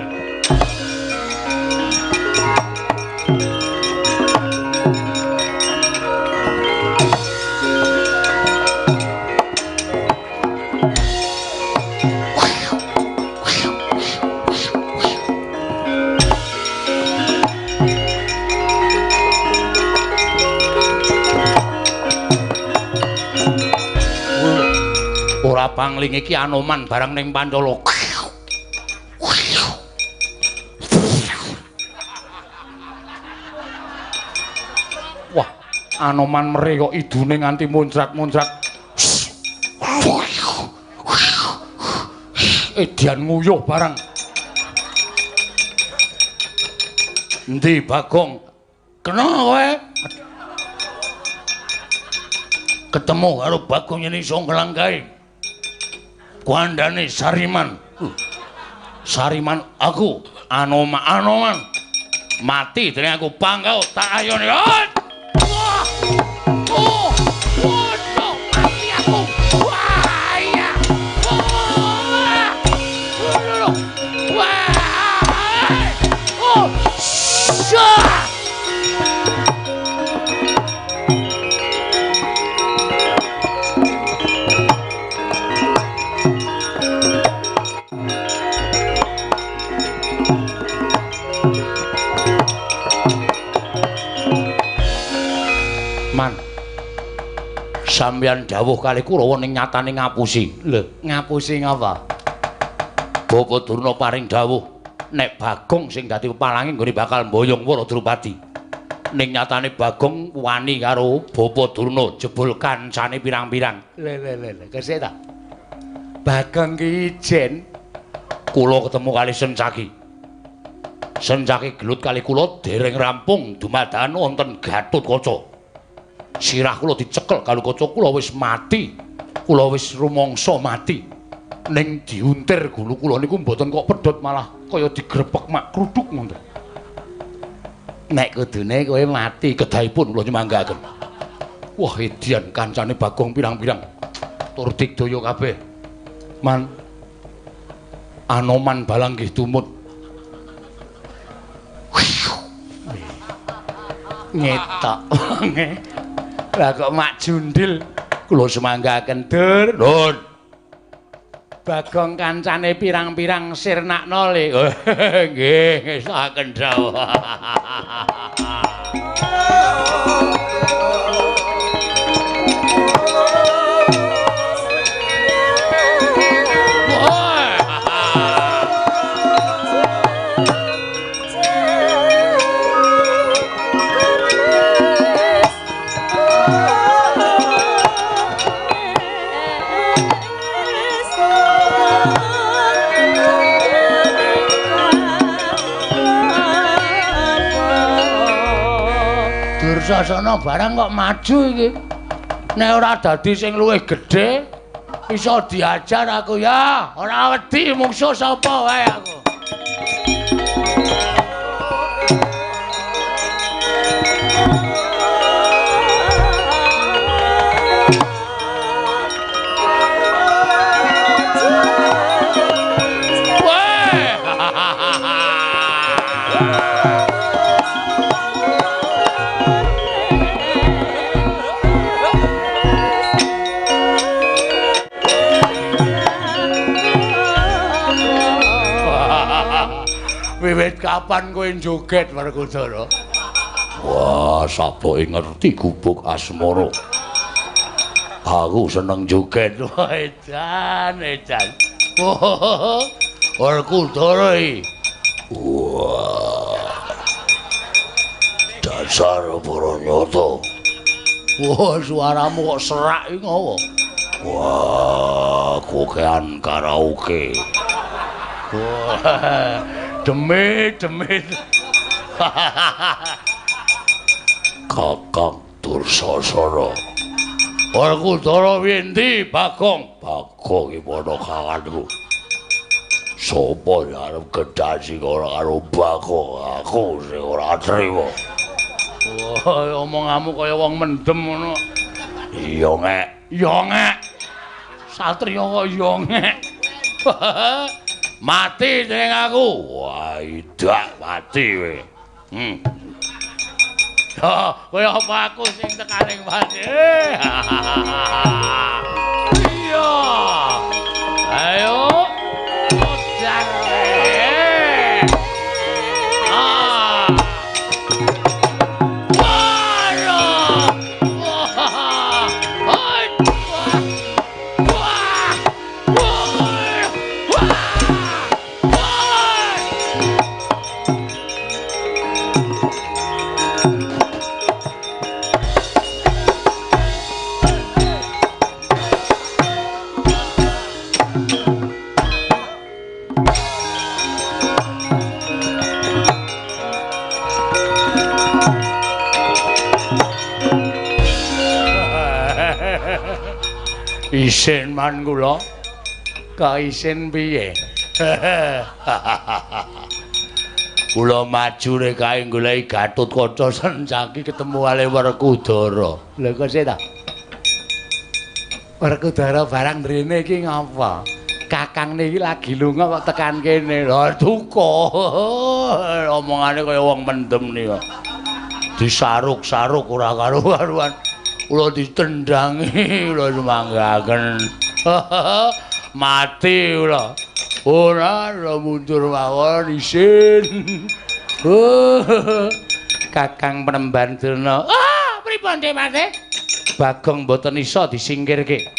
B: Ora pangling iki Anoman barang ning Pancala. Wah, Anoman mere kok idune nganti muncrat-muncrat. Edian nguyuh barang. Endi Bagong? Kena kowe.
E: Ketemu karo Bagong yen iso nglangkahi. Kuandane Sariman. Sariman aku Anoman Anoman. Mati dening aku pangkau tak ayone. Wah.
B: Oh, waduh, mati aku. Wah, iya. Wah. Waduh. Wah. Oh. Syah. Man.
E: Sampeyan dawuh kali Kurawa ning nyatane ngapusi.
B: Lho, ngapusi ngapa?
E: Bapak Durna paring dawuh nek Bagong sing dadi pepalange nggone bakal mboyong Wara Drupadi. Ning nyatane Bagong wani karo Bapak Durna jebul kancane pirang-pirang.
B: Lho lho lho, lho, kesik ta? Bagong ki ijen
E: kula ketemu kali Sencaki. Sencaki gelut kali kula dereng rampung dumadakan wonten Gatotkaca. Sirah kula dicekel karo kaca kula wis mati. Kula wis rumangsa mati. Ning diuntir gulu kula niku mboten kok pedhot malah kaya digrepek mak kruduk ngoten.
B: Nek kudune kowe mati
E: kedahipun kula nyemanggaken. Wah, edian kancane Bagong pirang-pirang. Tur digdaya kabeh. Man Anoman balang nggih tumut.
B: Ngetok wonge. Lah kok mak jundil
E: kula semanggaken dur. Nun.
B: Bagong kancane pirang-pirang sirnakno le.
E: Nggih, ngestokaken dawuh.
F: Oh.
B: Dursasana barang kok maju iki. Nek ora dadi sing luwih gedhe iso diajar aku ya. Ora wedi mungsuh sapa wae aku. Wiwit kapan kowe joget Werkudara?
E: Wah, saboke ngerti gubuk asmara. Aku seneng joget.
B: Wah, edan, edan. Werkudara iki.
E: Wah. Dasar para nyata.
B: Wah, suaramu kok serak iki ngopo?
E: Wah, kokean karaoke.
B: Wah. Demit, demit.
E: Kakang Dursasana.
B: Werkudara endi, Bagong?
E: Bagong iki padha kawanku. Sopo sing arep gedhasi ora karo Bagong? Aku sing ora trima.
B: Wah, omonganmu kaya wong mendem ngono.
E: Iya ngek.
B: Iya ngek. Satriya kok iya ngek.
E: Mati ning aku. Wah, idak mati kowe.
B: Ya, kowe apa aku sing tekaning mati? Iya. Ayo. Modar. Ah. Wah. Wah. Wah. Wah. Wah. Isin man kula. Kok isin piye? Kula maju rek kae goleki Gatotkaca Sencaki ketemu kali Werkudara. Lha kok sih ta? Werkudara barang mrene iki ngapa? Kakang niki lagi lunga kok tekan kene. Lha duka. Omongane kaya wong mendem nika. Disaruk-saruk ora karu-karuan. Kula ditendangi, kula sumanggaken. Mati kula. Ora, ora mundur mawon isin. Kakang Penemban Durna. Ah, pripun Dik Mate? Bagong mboten iso disingkirke.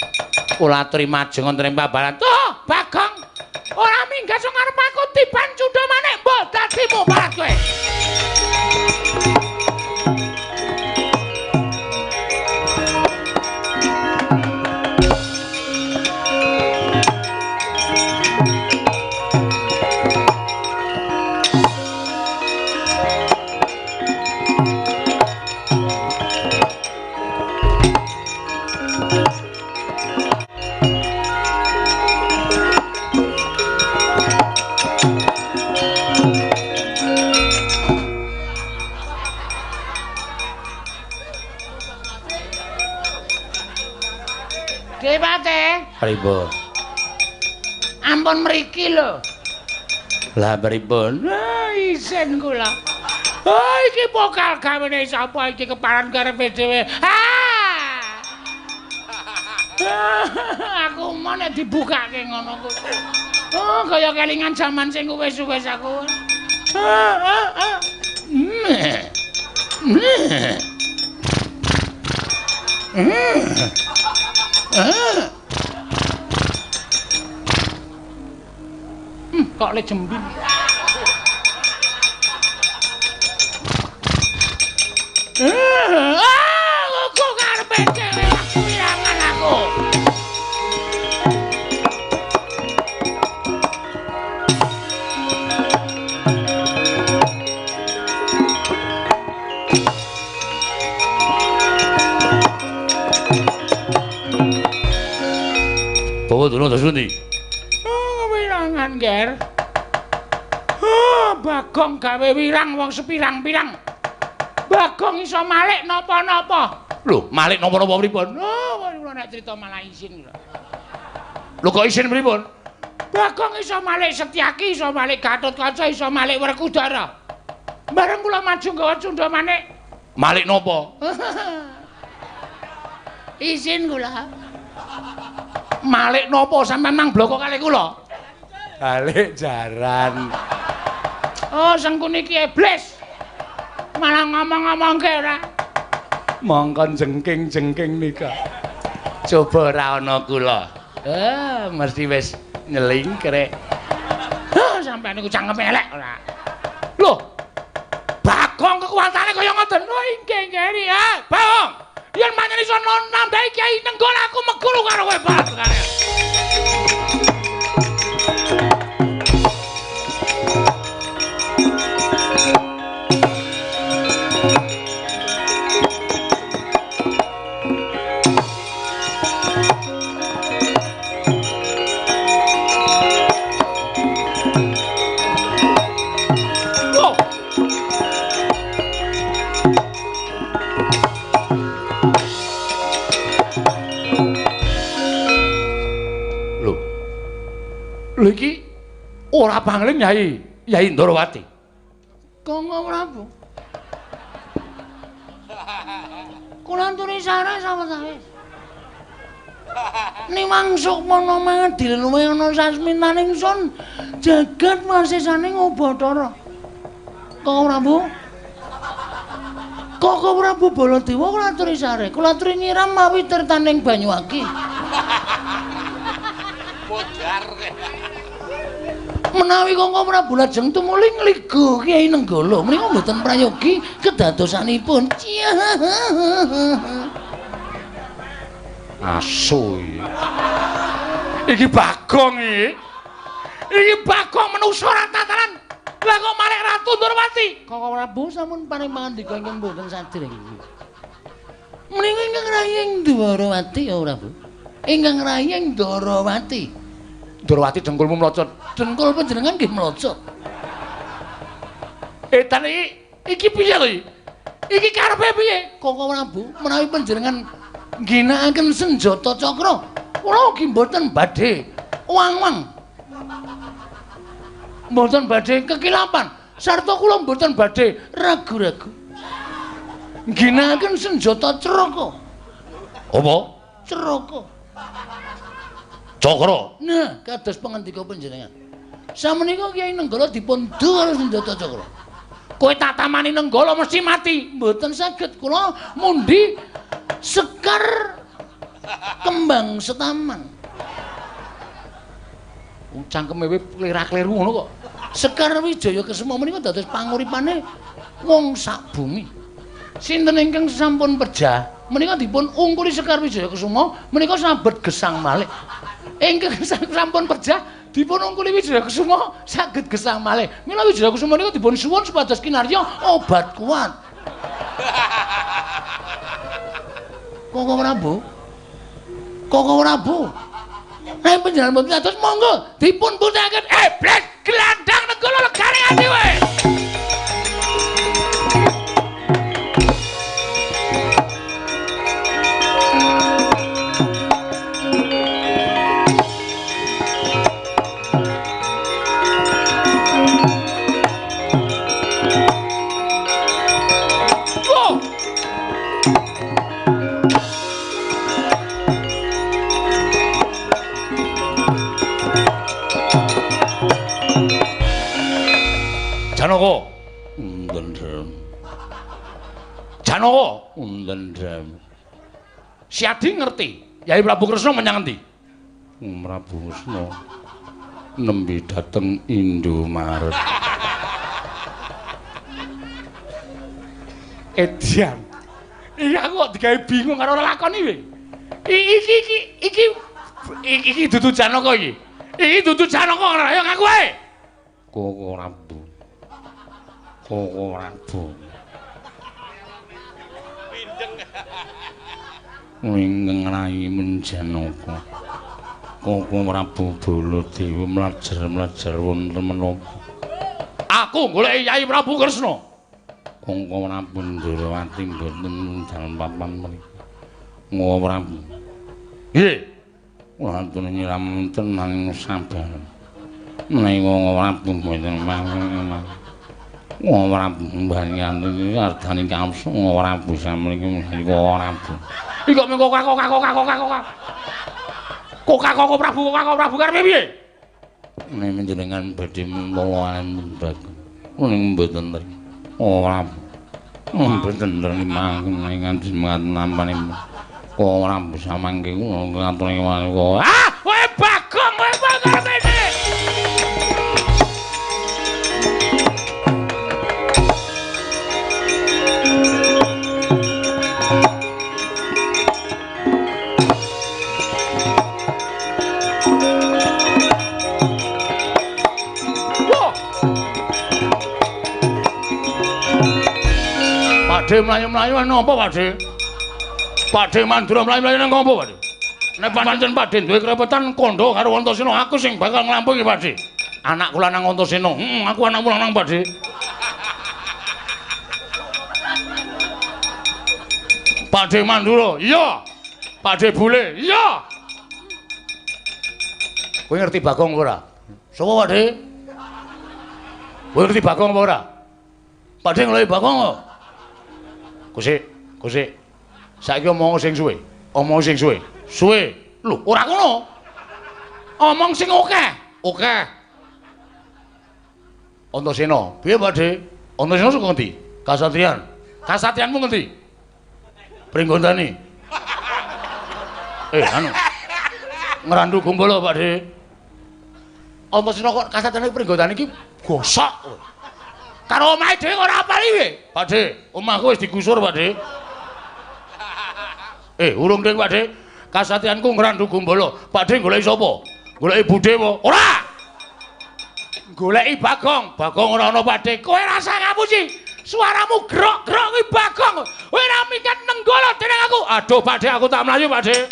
B: Kula aturi majeng wonten ing pabaran. Oh, Bagong. Ora minggat sing arep aku tiban cundha manik mbok dadi muparat kowe.
E: Pripun?
B: Ampun mriki lho.
E: Lah pripun?
B: Ah, isin kula. Oh, iki pokal gawene sapa iki keparan karepe dhewe. Ah! Aku mau nek dibukake ngono kuwi. Oh, kaya kelingan jaman sing wis-wis aku. Kok le jembin. Ah, kok karepe dhewe wirangan aku.
E: Duryudana terus pundi?
B: Oh, wirangan, Ger. Oh, Bagong gawe wirang wong sepirang-pirang. Bagong iso malik napa-napa.
E: Lho, malik napa-napa pripun?
B: Oh, kula nek crita malah isin kula.
E: Lho kok isin pripun?
B: Bagong iso malik Setyaki, iso malik Gatotkaca, iso malik Werkudara. Bareng kula maju nggawa cundha manik.
E: Malik napa?
B: Isin kula.
E: Malik napa sampean mang bloko kalih kula? Balik jaran.
B: Oh, Sengkuni iki iblis. Malah ngomong-ngomongke ora.
E: Mongkon jengking-jengking nika. Coba ora ana kula. Eh, mesti wis nyelingkrek.
B: Hah, sampean niku cangkeme elek ora. Lho. Bagong kekuatane kaya ngoten. Oh, inggih nggih ya. Bagong. Yen pancen iso nambahi Kyai Nenggala aku meguru karo kowe, Bagong.
E: Lho iki ora pangling Yai, Yai Ndorowati.
B: Kanggo Prabu. Kula anturi sare sawetawis. Niwang sukmana mangadil luwih ana sasmitaning sun jagat wasisaning Ubathara. Kanggo Prabu. Kanggo Prabu Baladewa kula aturi sare, kula aturi nyiram mawi tirtaning banyu aki.
C: Modar.
B: Menawi Kangko Prabu lajeng tumuli ngligo Kyai Nenggala menika mboten prayogi kedadosanipun.
E: Asu iki. Iki Bagong iki.
B: Iki Bagong menungsa ora tataran. Lah kok malih Ratu Ndorowati? Kangko Prabu sampun paring pangandika ingkang mboten sadèrèng. Menika ingkang raying Ndorowati ya Prabu. Ingkang raying Ndorowati.
E: Ndorowati dengkulmu mlocot.
B: Dengkul panjenengan nggih mlocot.
E: Edan iki iki piye to iki?
B: Iki karepe piye? Kangko Prabu, menawi panjenengan ngginakaken senjata cakra, kula ugi mboten badhe wang-wang. Mboten badhe kekilapan, sarta kula mboten badhe ragu-ragu. Ngginakaken senjata craka.
E: Apa?
B: Craka.
E: Cakra.
B: Nah, kados pangandika panjenengan. Samenika Kyai Nenggala dipun du karo senjata cakra.
E: Kowe tak tamani Nenggala mesti mati.
B: Mboten saged kula mundi sekar kembang setaman.
E: Cangkeme kowe klera-kleru ngono kok.
B: Sekar Wijaya Kesuma menika dados panguripane wong sak bumi. Sinten ingkang sampun pejah menika dipun ungkuli Sekar Wijaya Kesuma menika sabet gesang malih. Ingkang sampun pejah dipun ungkuli Wijaya Kesuma saged gesang malih. Mila Wijaya Kesuma menika dipun suwun supados kinarya obat kuat. Kangko Prabu. Kangko Prabu. Nek panjenengan mboten atos monggo dipun putihake.
E: Iblis gelandang Nenggala legane ati kowe. Janaka. Ndendhem. Janaka. Ndendhem. Siadi ngerti Yai Prabu Kresna menyang endi? Prabu Kresna nembe dateng Indomaret. Edian. Iki aku kok digawe bingung karo lakon iki. Iki dudu Janaka iki. Iki dudu Janaka ora ayo ngaku ae. Koko Prabu. Koko Prabu. Pindeng. Ingkang rayi Menjanaka. Koko Prabu Baladewa mlajar-mlajar wonten menapa? Aku goleki Yai Prabu Kresna. Koko Prabu Ndrawati mboten dalem papan mriki. Koko Prabu. Nggih. Kula aturi nyiram tenan sabar. Menawi Koko Prabu mboten mawon. Koko Prabu mbanyanti ardani kamsa Koko Prabu samriki mriki Koko Prabu. Iki kok mung kok kok kok kok kok. Kok Prabu kok Prabu karepe piye? Nek jenengan badhe mentoloan Bagong. Ning mboten mriki. Ora. Mboten mriki mangke nganti nampane. Kok ora bisa mangke kula ngaturi kok. Ah, kowe Bagong, kowe karepe piye? Pakde mlayu-mlayu napa Pakde? Pakde Mandura mlayu-mlayu nang apa Pakde? Nek pancen Pakde duwe krepetan kandha karo Antasena aku sing bakal nglampungi Pakde. Anakku lanang Antasena. Heeh, aku anakmu lanang Pakde. Pakde Mandura, iya. Pakde Bule, iya. Kowe ngerti Bagong ora? Sapa Pakde? Kowe ngerti Bagong apa ora? Pakde ngeloki Bagong kok. Kusik, kusik. Saiki omong sing suwe. Omong sing suwe. Suwe. Lho, ora ngono. Omong sing akeh. Akeh. Antasena, piye Pakde? Antasena saka ngendi? Kasatriyan. Kasatriyanmu ngendi? Pringgondani. Anu. Ngrandu Gumbala, Pakde. Antasena kok kasatriyane Pringgondani iki gosok. Karo omahe dhewe ora apal iki. Pakde, omahku wis digusur, Pakde. Urung ding, Pakde. Kasatriyanku Ngrandu Gumbala. Pakde goleki sapa? Goleki budhe apa? Ora. Goleki Bagong. Bagong ora ana, Pakde. Kowe rasa ngapusi. Suaramu grok-grok kuwi Bagong. Kowe ora minggat nenggala dening aku. Aduh, Pakde, aku tak mlayu, Pakde.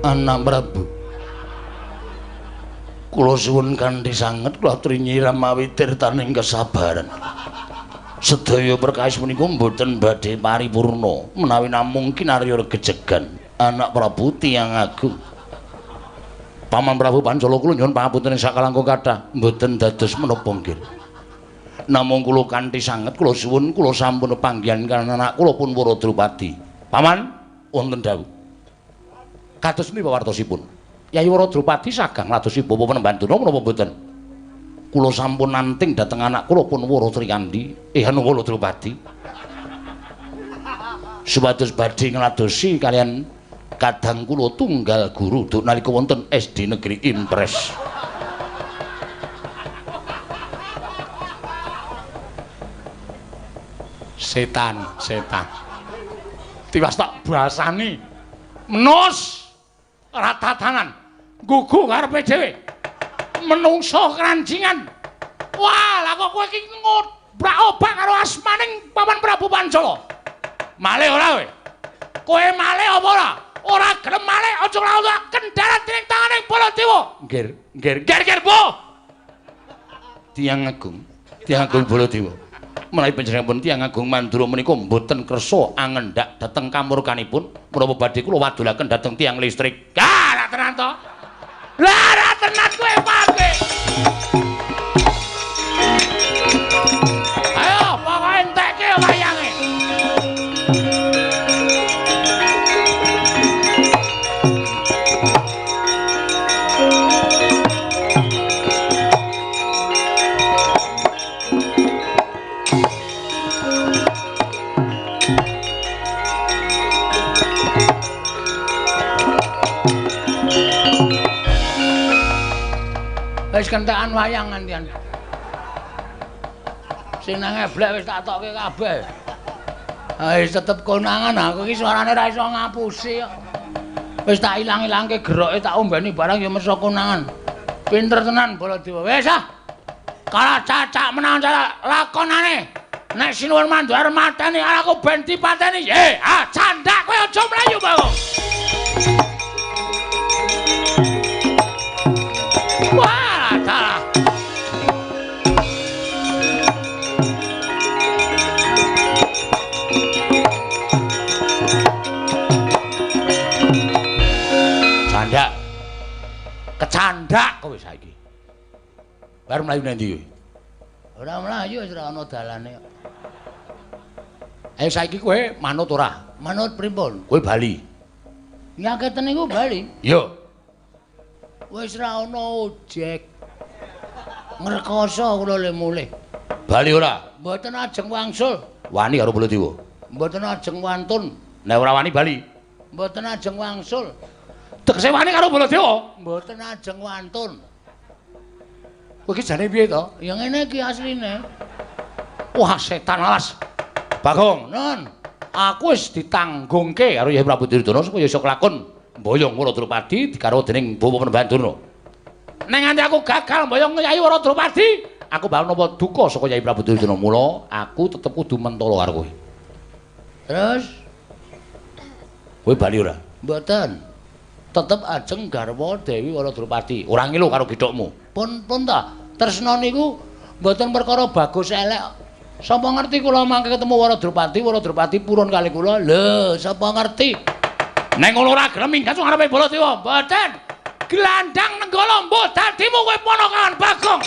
E: Anak Prabu, kula suwun kanthi sanget kula aturi nyiram mawi tirtaning kesabaran. Sedaya perkawis punika mboten badhe paripurna menawi namung kinarya regejegan. Anak Prabu tiyang agung. Paman Prabu Pancala kula nyuwun pangapunten sakalangkung kathah mboten dados menapa nggih. Namung kula kanthi sanget kula suwun kula sampun panggihan kaliyan anak kula pun Wara Drupadi. Paman wonten dawuh. Kados pundi pawartosipun? Yai Wara Drupadi sagang ngladosi bapa Penemban Durna menapa mboten? Kula sampun nanting dhateng anak kula pun Wara Trikandi, anu Wara Drupadi. Supados badhe ngladosi kaliyan kadang kula tunggal guru duk nalika wonten SD Negeri Impres. Setan, setan. Tiwas tak basani. Menus ratatanan gugu karepe dhewe menungso keranjingan. Wah, lah kok kowe iki ngobrak-obrak karo asmaning Paman Prabu Pancala. Malih ora kowe? Kowe malih apa ora? Ora gelem malih aja nglawan kendaran dening tanganing Baladewa. Nggir, nggir, nggir, nggir, Bu. Tiyang agung, tiyang agung Baladewa. Menawi panjenenganipun tiyang agung Mandura menika mboten kersa angendak dhateng kamurkanipun, menapa badhe kula wadulaken dhateng tiyang listrik. Ah, ra tenan to. Lah, ra tenan kowe, Pak. Ayo, pokoke entekke wayange.
B: Wis kentekan wayang ngantian. Sing nang eblek wis tak tokke kabeh. Wis tetep konangan aku iki suarane ora iso ngapusi kok. Wis tak ilang-ilangke geroke tak ombeni barang ya meso konangan. Pinter tenan Baladewa. Wis ah. Kalah cacak menang cacak lakonane. Nek Sinuwun Mandura arep mateni aku ben dipateni. Ah candak kowe aja mlayu, Bagong. Wah, dalah. Candak. Kecandak kowe saiki. Baru mlayu nang ndi kowe? Ora mlayu wis ora ana dalane kok. Ayo saiki kowe manut ora? Manut pripun? Kowe bali. Nyaketen niku bali? Iya. Wis ora ana ojek. Ngrekoso kula le mulih. Bali ora? Mboten ajeng wangsul. Wani karo Baladewa? Mboten ajeng wantun. Nek ora wani bali? Mboten ajeng wangsul. Tegese wani karo Baladewa? Mboten ajeng wantun. Kowe iki jane piye to? Ya ngene iki asline. Wah, setan alas. Bagong, non. Aku wis ditanggungke karo Yai Prabu Duryudana supaya iso kelakon mboyong Wara Drupadi digarwa dening Bapak Panembahan Durna. Nek nganti aku gagal mboyong Yai Wara Drupadi, aku bakal nampa duka saka Yai Prabu Duryudana. Mula aku tetep kudu mentolo karo kowe. Terus kowe bali ora? Mboten. Tetep ajeng garwa Dewi Wara Drupadi. Ora ngilu karo githokmu. Pun pun ta. Tresna niku mboten perkara bagus elek. Sapa ngerti kula mangke ketemu Wara Drupadi, Wara Drupadi purun kali kula. Lho, sapa ngerti? Nek ngono ora gelem minggat ngarepe Baladewa. Mboten. Glandang Nenggala mbuh dadimu kowe ponakan Bagong.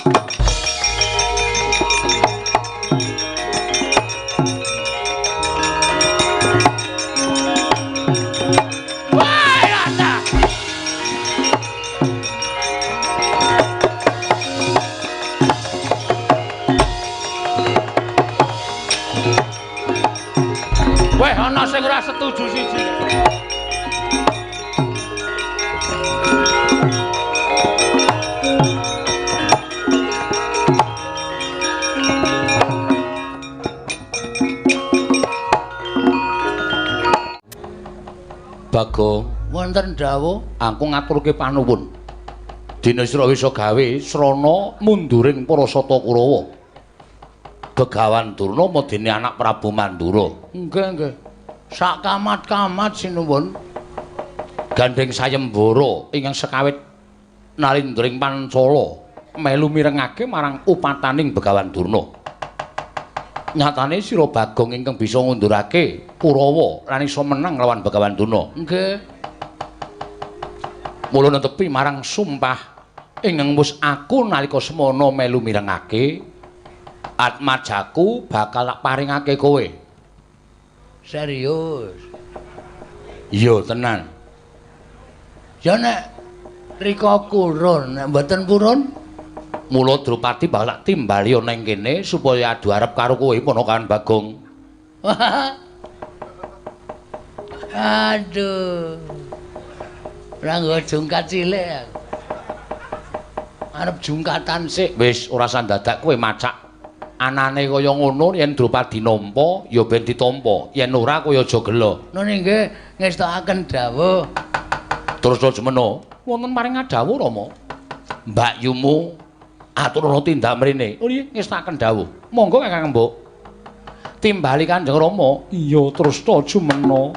B: Weh, ana sing ora setuju siji. Bagong, wonten dawuh aku ngaturke panuwun. Dene sira wis gawe srana munduring para sata Kurawa. Begawan Durna madene anak Prabu Mandura. Nggih, nggih. Sak kamat-kamat sinuwun. Gandeng sayembara ingkang sekawit nalindring Pancala melu mirengake marang upataning Begawan Durna. Nyatane sira Bagong ingkang bisa ngundurake Kurawa lan iso menang lawan Begawan Durna. Nggih. Mula netepi marang sumpah ingkang wis aku nalika semana melu mirengake, atmajaku bakal tak paringake kowe. Serius? Iya tenan. Ya nek rika kurun, nek mboten purun, mula Drupadi bakal tak timbali ana ing kene supaya adu arep karo kowe ponakan Bagong. Aduh. Ora nggo jungkat cilik aku. Arep jungkatan sik. Wis ora usah dadak kowe macak. Anane kaya ngono yen Drupadi nampa ya ben ditampa, yen ora kowe aja gela. Nun nggih ngestokaken dawuh. Terus jemeno wonten maring dawuh Rama. Mbakyumu aturana tindak mrene. Oh iya ngestokaken dawuh. Monggo Kakang Mbok. Timbali Kanjeng Rama. Iya terus ta jumeno.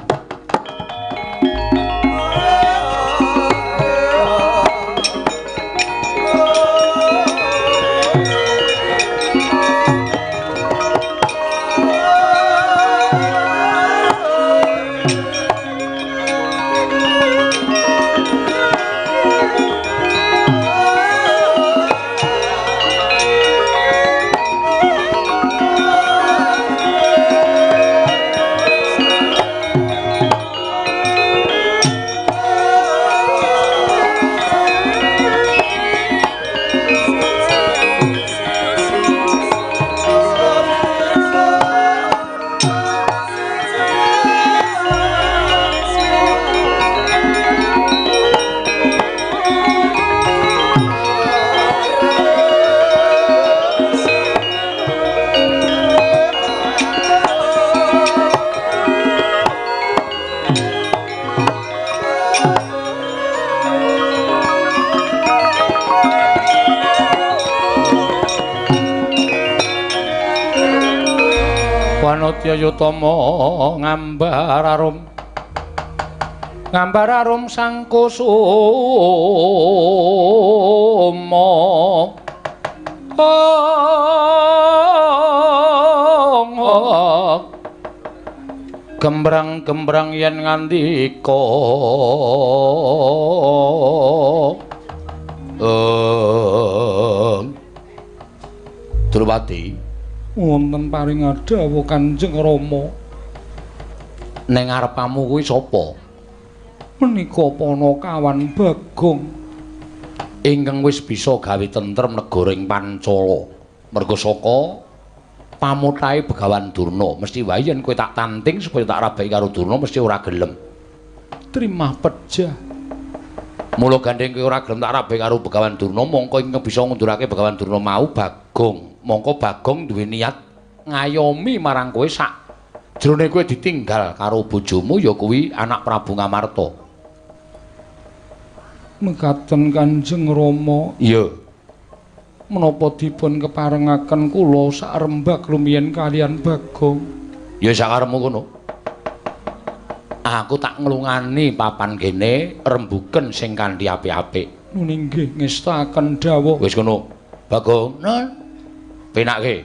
B: Anodya Yutama ngambar arum. Ngambar arum sang kusuma. Gembrang-gembrang yen ngandika.
E: Drupadi,
B: wonten paring dawuh Kanjeng Rama.
E: Ning ngarepamu kuwi sapa?
B: Menika Panakawan Bagong
E: ingkang wis bisa gawe tentrem negara ing Pancala. Merga saka pamutahe Begawan Durna, mesti wae yen kowe tak tanting supaya tak rabeki karo Durna mesti ora gelem.
B: Trimah pejah.
E: Mula gandeng kowe ora gelem tak rabeki karo Begawan Durna, mongko ingkang bisa ngundurake Begawan Durna mau Bagong. Mongko Bagong duwe niat ngayomi marang kowe sak jrone kowe ditinggal karo bojomu ya kuwi anak Prabu Ngamarta.
B: Mekaten Kanjeng Rama.
E: Iya.
B: Menapa dipun keparengaken kula sak rembag rumiyin kalian Bagong?
E: Ya sakarepmu kono. Aku tak nglungani papan kene rembuken sing kanthi apik-apik.
B: Nun inggih ngestakaken dawuh.
E: Wis kono. Bagong,
A: nun
E: penake.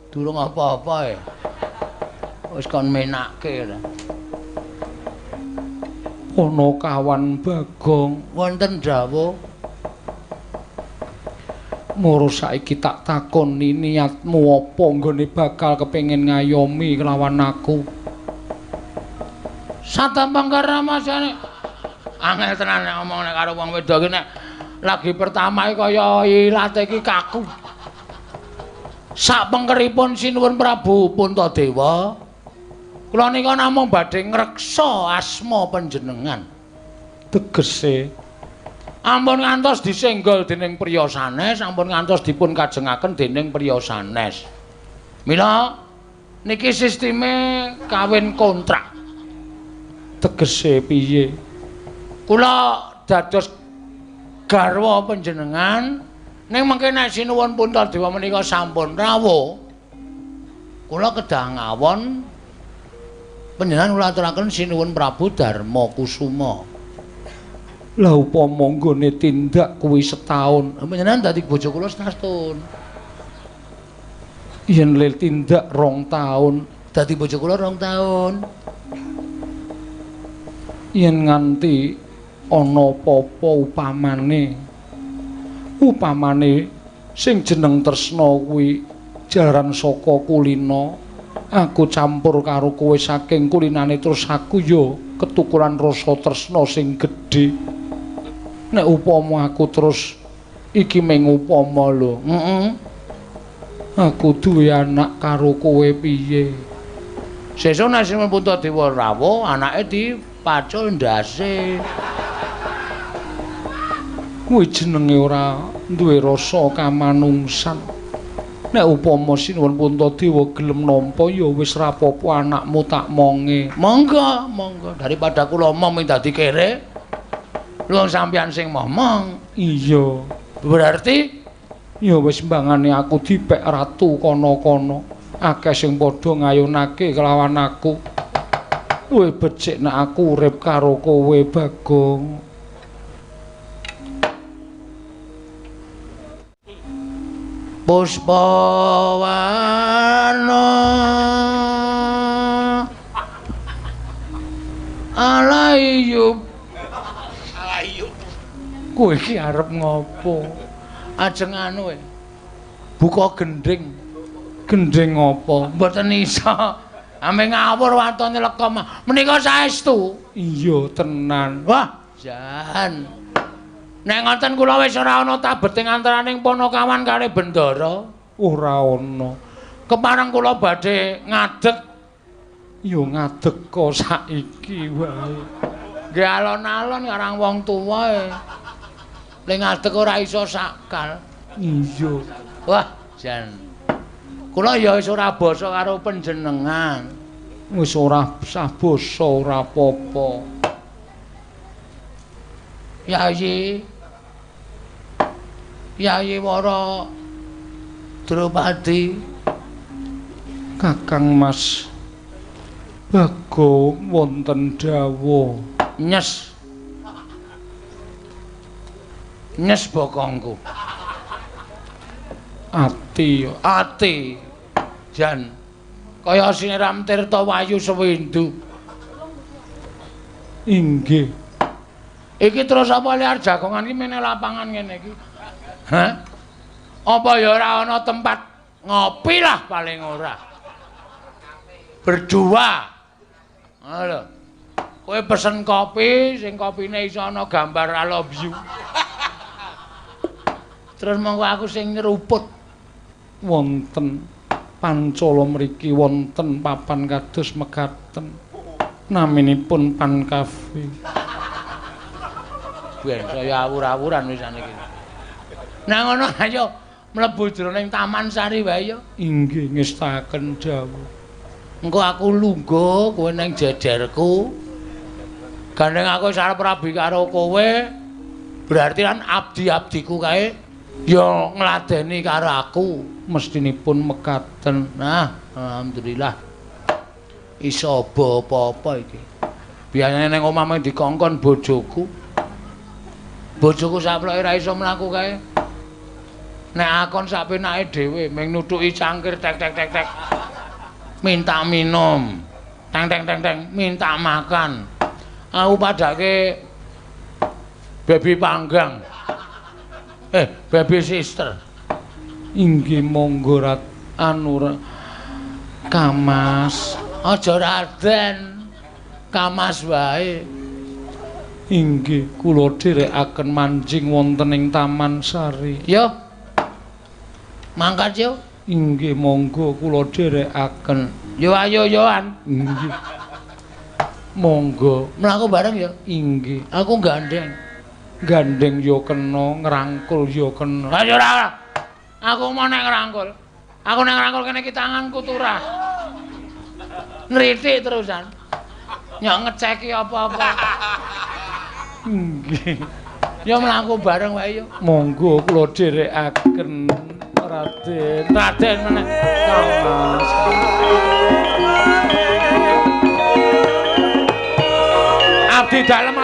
A: Durung apa-apa e. Wis kon menake.
B: Panakawan Bagong,
A: wonten dawuh.
B: Moro saiki tak takoni niatmu apa nggone bakal kepengin ngayomi kelawan aku?
A: Satampang karamasane. Angel tenan nek omong nek karo wong wedok iki nek lagi pertama iki kaya ilate iki kaku. Sak pengkeripun Sinuwun Prabu Puntadewa, kula nika namung badhe ngreksa asma panjenengan.
B: Tegese
A: ampun ngantos disenggol dening priya sanes, ampun ngantos dipun kajengaken dening priya sanes. Mila niki sisteme kawin kontrak.
B: Tegese piye?
A: Kula dados garwa panjenengan, ning mengke nek Sinuwun Puntadewa menika sampun rawuh, kula kedah ngawon panjenengan kula aturaken Sinuwun Prabu Darma Kusuma.
B: Lah upama nggone tindak kuwi setahun,
A: panjenengan dadi bojo kula setahun.
B: Yen le tindak 2 taun,
A: dadi bojo kula 2 taun.
B: Yen nganti ana apa-apa upamane sing jeneng tresna kuwi jaran saka kulina, aku campur karo kowe saking kulinane terus aku ya ketukuran rasa tresna sing gedhe. Nek upama aku terus iki mung upama lho, aku duwe anak karo kowe piye?
A: Sesuk nek Sinuwun Puntadewa rawuh, anake dipacul ndase.
B: Kuwi jenenge ora duwe rasa kamanungsan. Nek upama Sinuwun Puntadewa gelem nampa ya wis ra apa-apa, anakmu tak monge.
A: Monggo, monggo, daripada kula omong dadi kere. Lho sampeyan sing momong.
B: Iya.
A: Berarti
B: ya wis mbangane aku dipek ratu kono-kono. Akeh sing padha ngayunake kelawan aku. Luwih becik nek aku urip karo kowe, Bagong.
A: Puspawana alayub. Alayub.
B: Kowe iki arep ngopo?
A: Ajeng anu e. Buka gendhing.
B: Gendhing apa?
A: Mboten iso. Ame ngawur watone lekom. Menika saestu.
B: Iya tenan.
A: Wah, jan. Nek ngoten kula wis ora ana tabeting antaraning Panakawan kalih Bendara.
B: Ora ana.
A: Kepareng kula badhe ngadeg.
B: Ya ngadeg kok saiki wae.
A: Nggih alon-alon karang wong tuwa e. Le ngadeg ora iso sakal.
B: Iya.
A: Wah, jan. Kula ya wis ora basa karo panjenengan.
B: Wis ora sah basa ora apa-apa.
A: Yayi. Yayi Wara Drupadi.
D: Kakang Mas Bagong wonten dawuh.
B: Nyes. Nyes bokongku.
D: Ati,
B: ati. Jan kaya siniram tirta wayu sewindu.
D: Inggih.
B: Iki terus apa liar jagongan iki mene lapangan ngene iki? Hah? Apa ya ora ana tempat ngopi lah paling ora. Berdua. Lho. Kowe pesen kopi sing kopine iso ana gambar I love you. Terus monggo aku sing nyeruput.
D: Wonten pancala mriki wonten papan kados mekaten. Naminipun Pan Cafe.
B: Ben saya awur-awuran wisan iki. Nah ngono ayo mlebu jroning Taman Sari wae ya.
D: Inggih ngestakaken dawuh.
B: Engko aku lungguh kowe nang jejerku. Gandeng aku wis arep rabi karo kowe. Berarti kan abdi-abdiku kae ya ngladeni karo aku.
D: Mestinipun mekaten.
B: Nah, alhamdulillah. Iso apa-apa iki. Biasane ning omah mung dikongkon bojoku. Bojoku saploke ra iso mlaku kae. Nek akon sak penake dhewe mung nutuki cangkir tek tek tek tek. Minta minum. Teng teng teng teng minta makan. Aku padake baby panggang. Baby sister.
D: Inggih monggo rat anu Kamas.
B: Aja Raden. Kamas wae.
D: Inggih kula dherekaken manjing wonten ing Taman Sari.
B: Yo. Mangkat yo.
D: Inggih monggo kula dherekaken.
B: Yo ayo yoan.
D: Inggih. Monggo
B: mlaku bareng ya.
D: Inggih.
B: Aku gandeng.
D: Gandeng yo kena, ngrangkul yo kena.
B: Ayo ora. Aku mau nek ngrangkul. Aku nek ngrangkul kene iki tanganku turah. Nritik terusan. Nyok ngeceki apa-apa.
D: Nggih.
B: Ya mlaku bareng wae yo.
D: Monggo kula dherekaken Raden.
B: Raden meneh.
D: Kamas.
B: Abdi dalem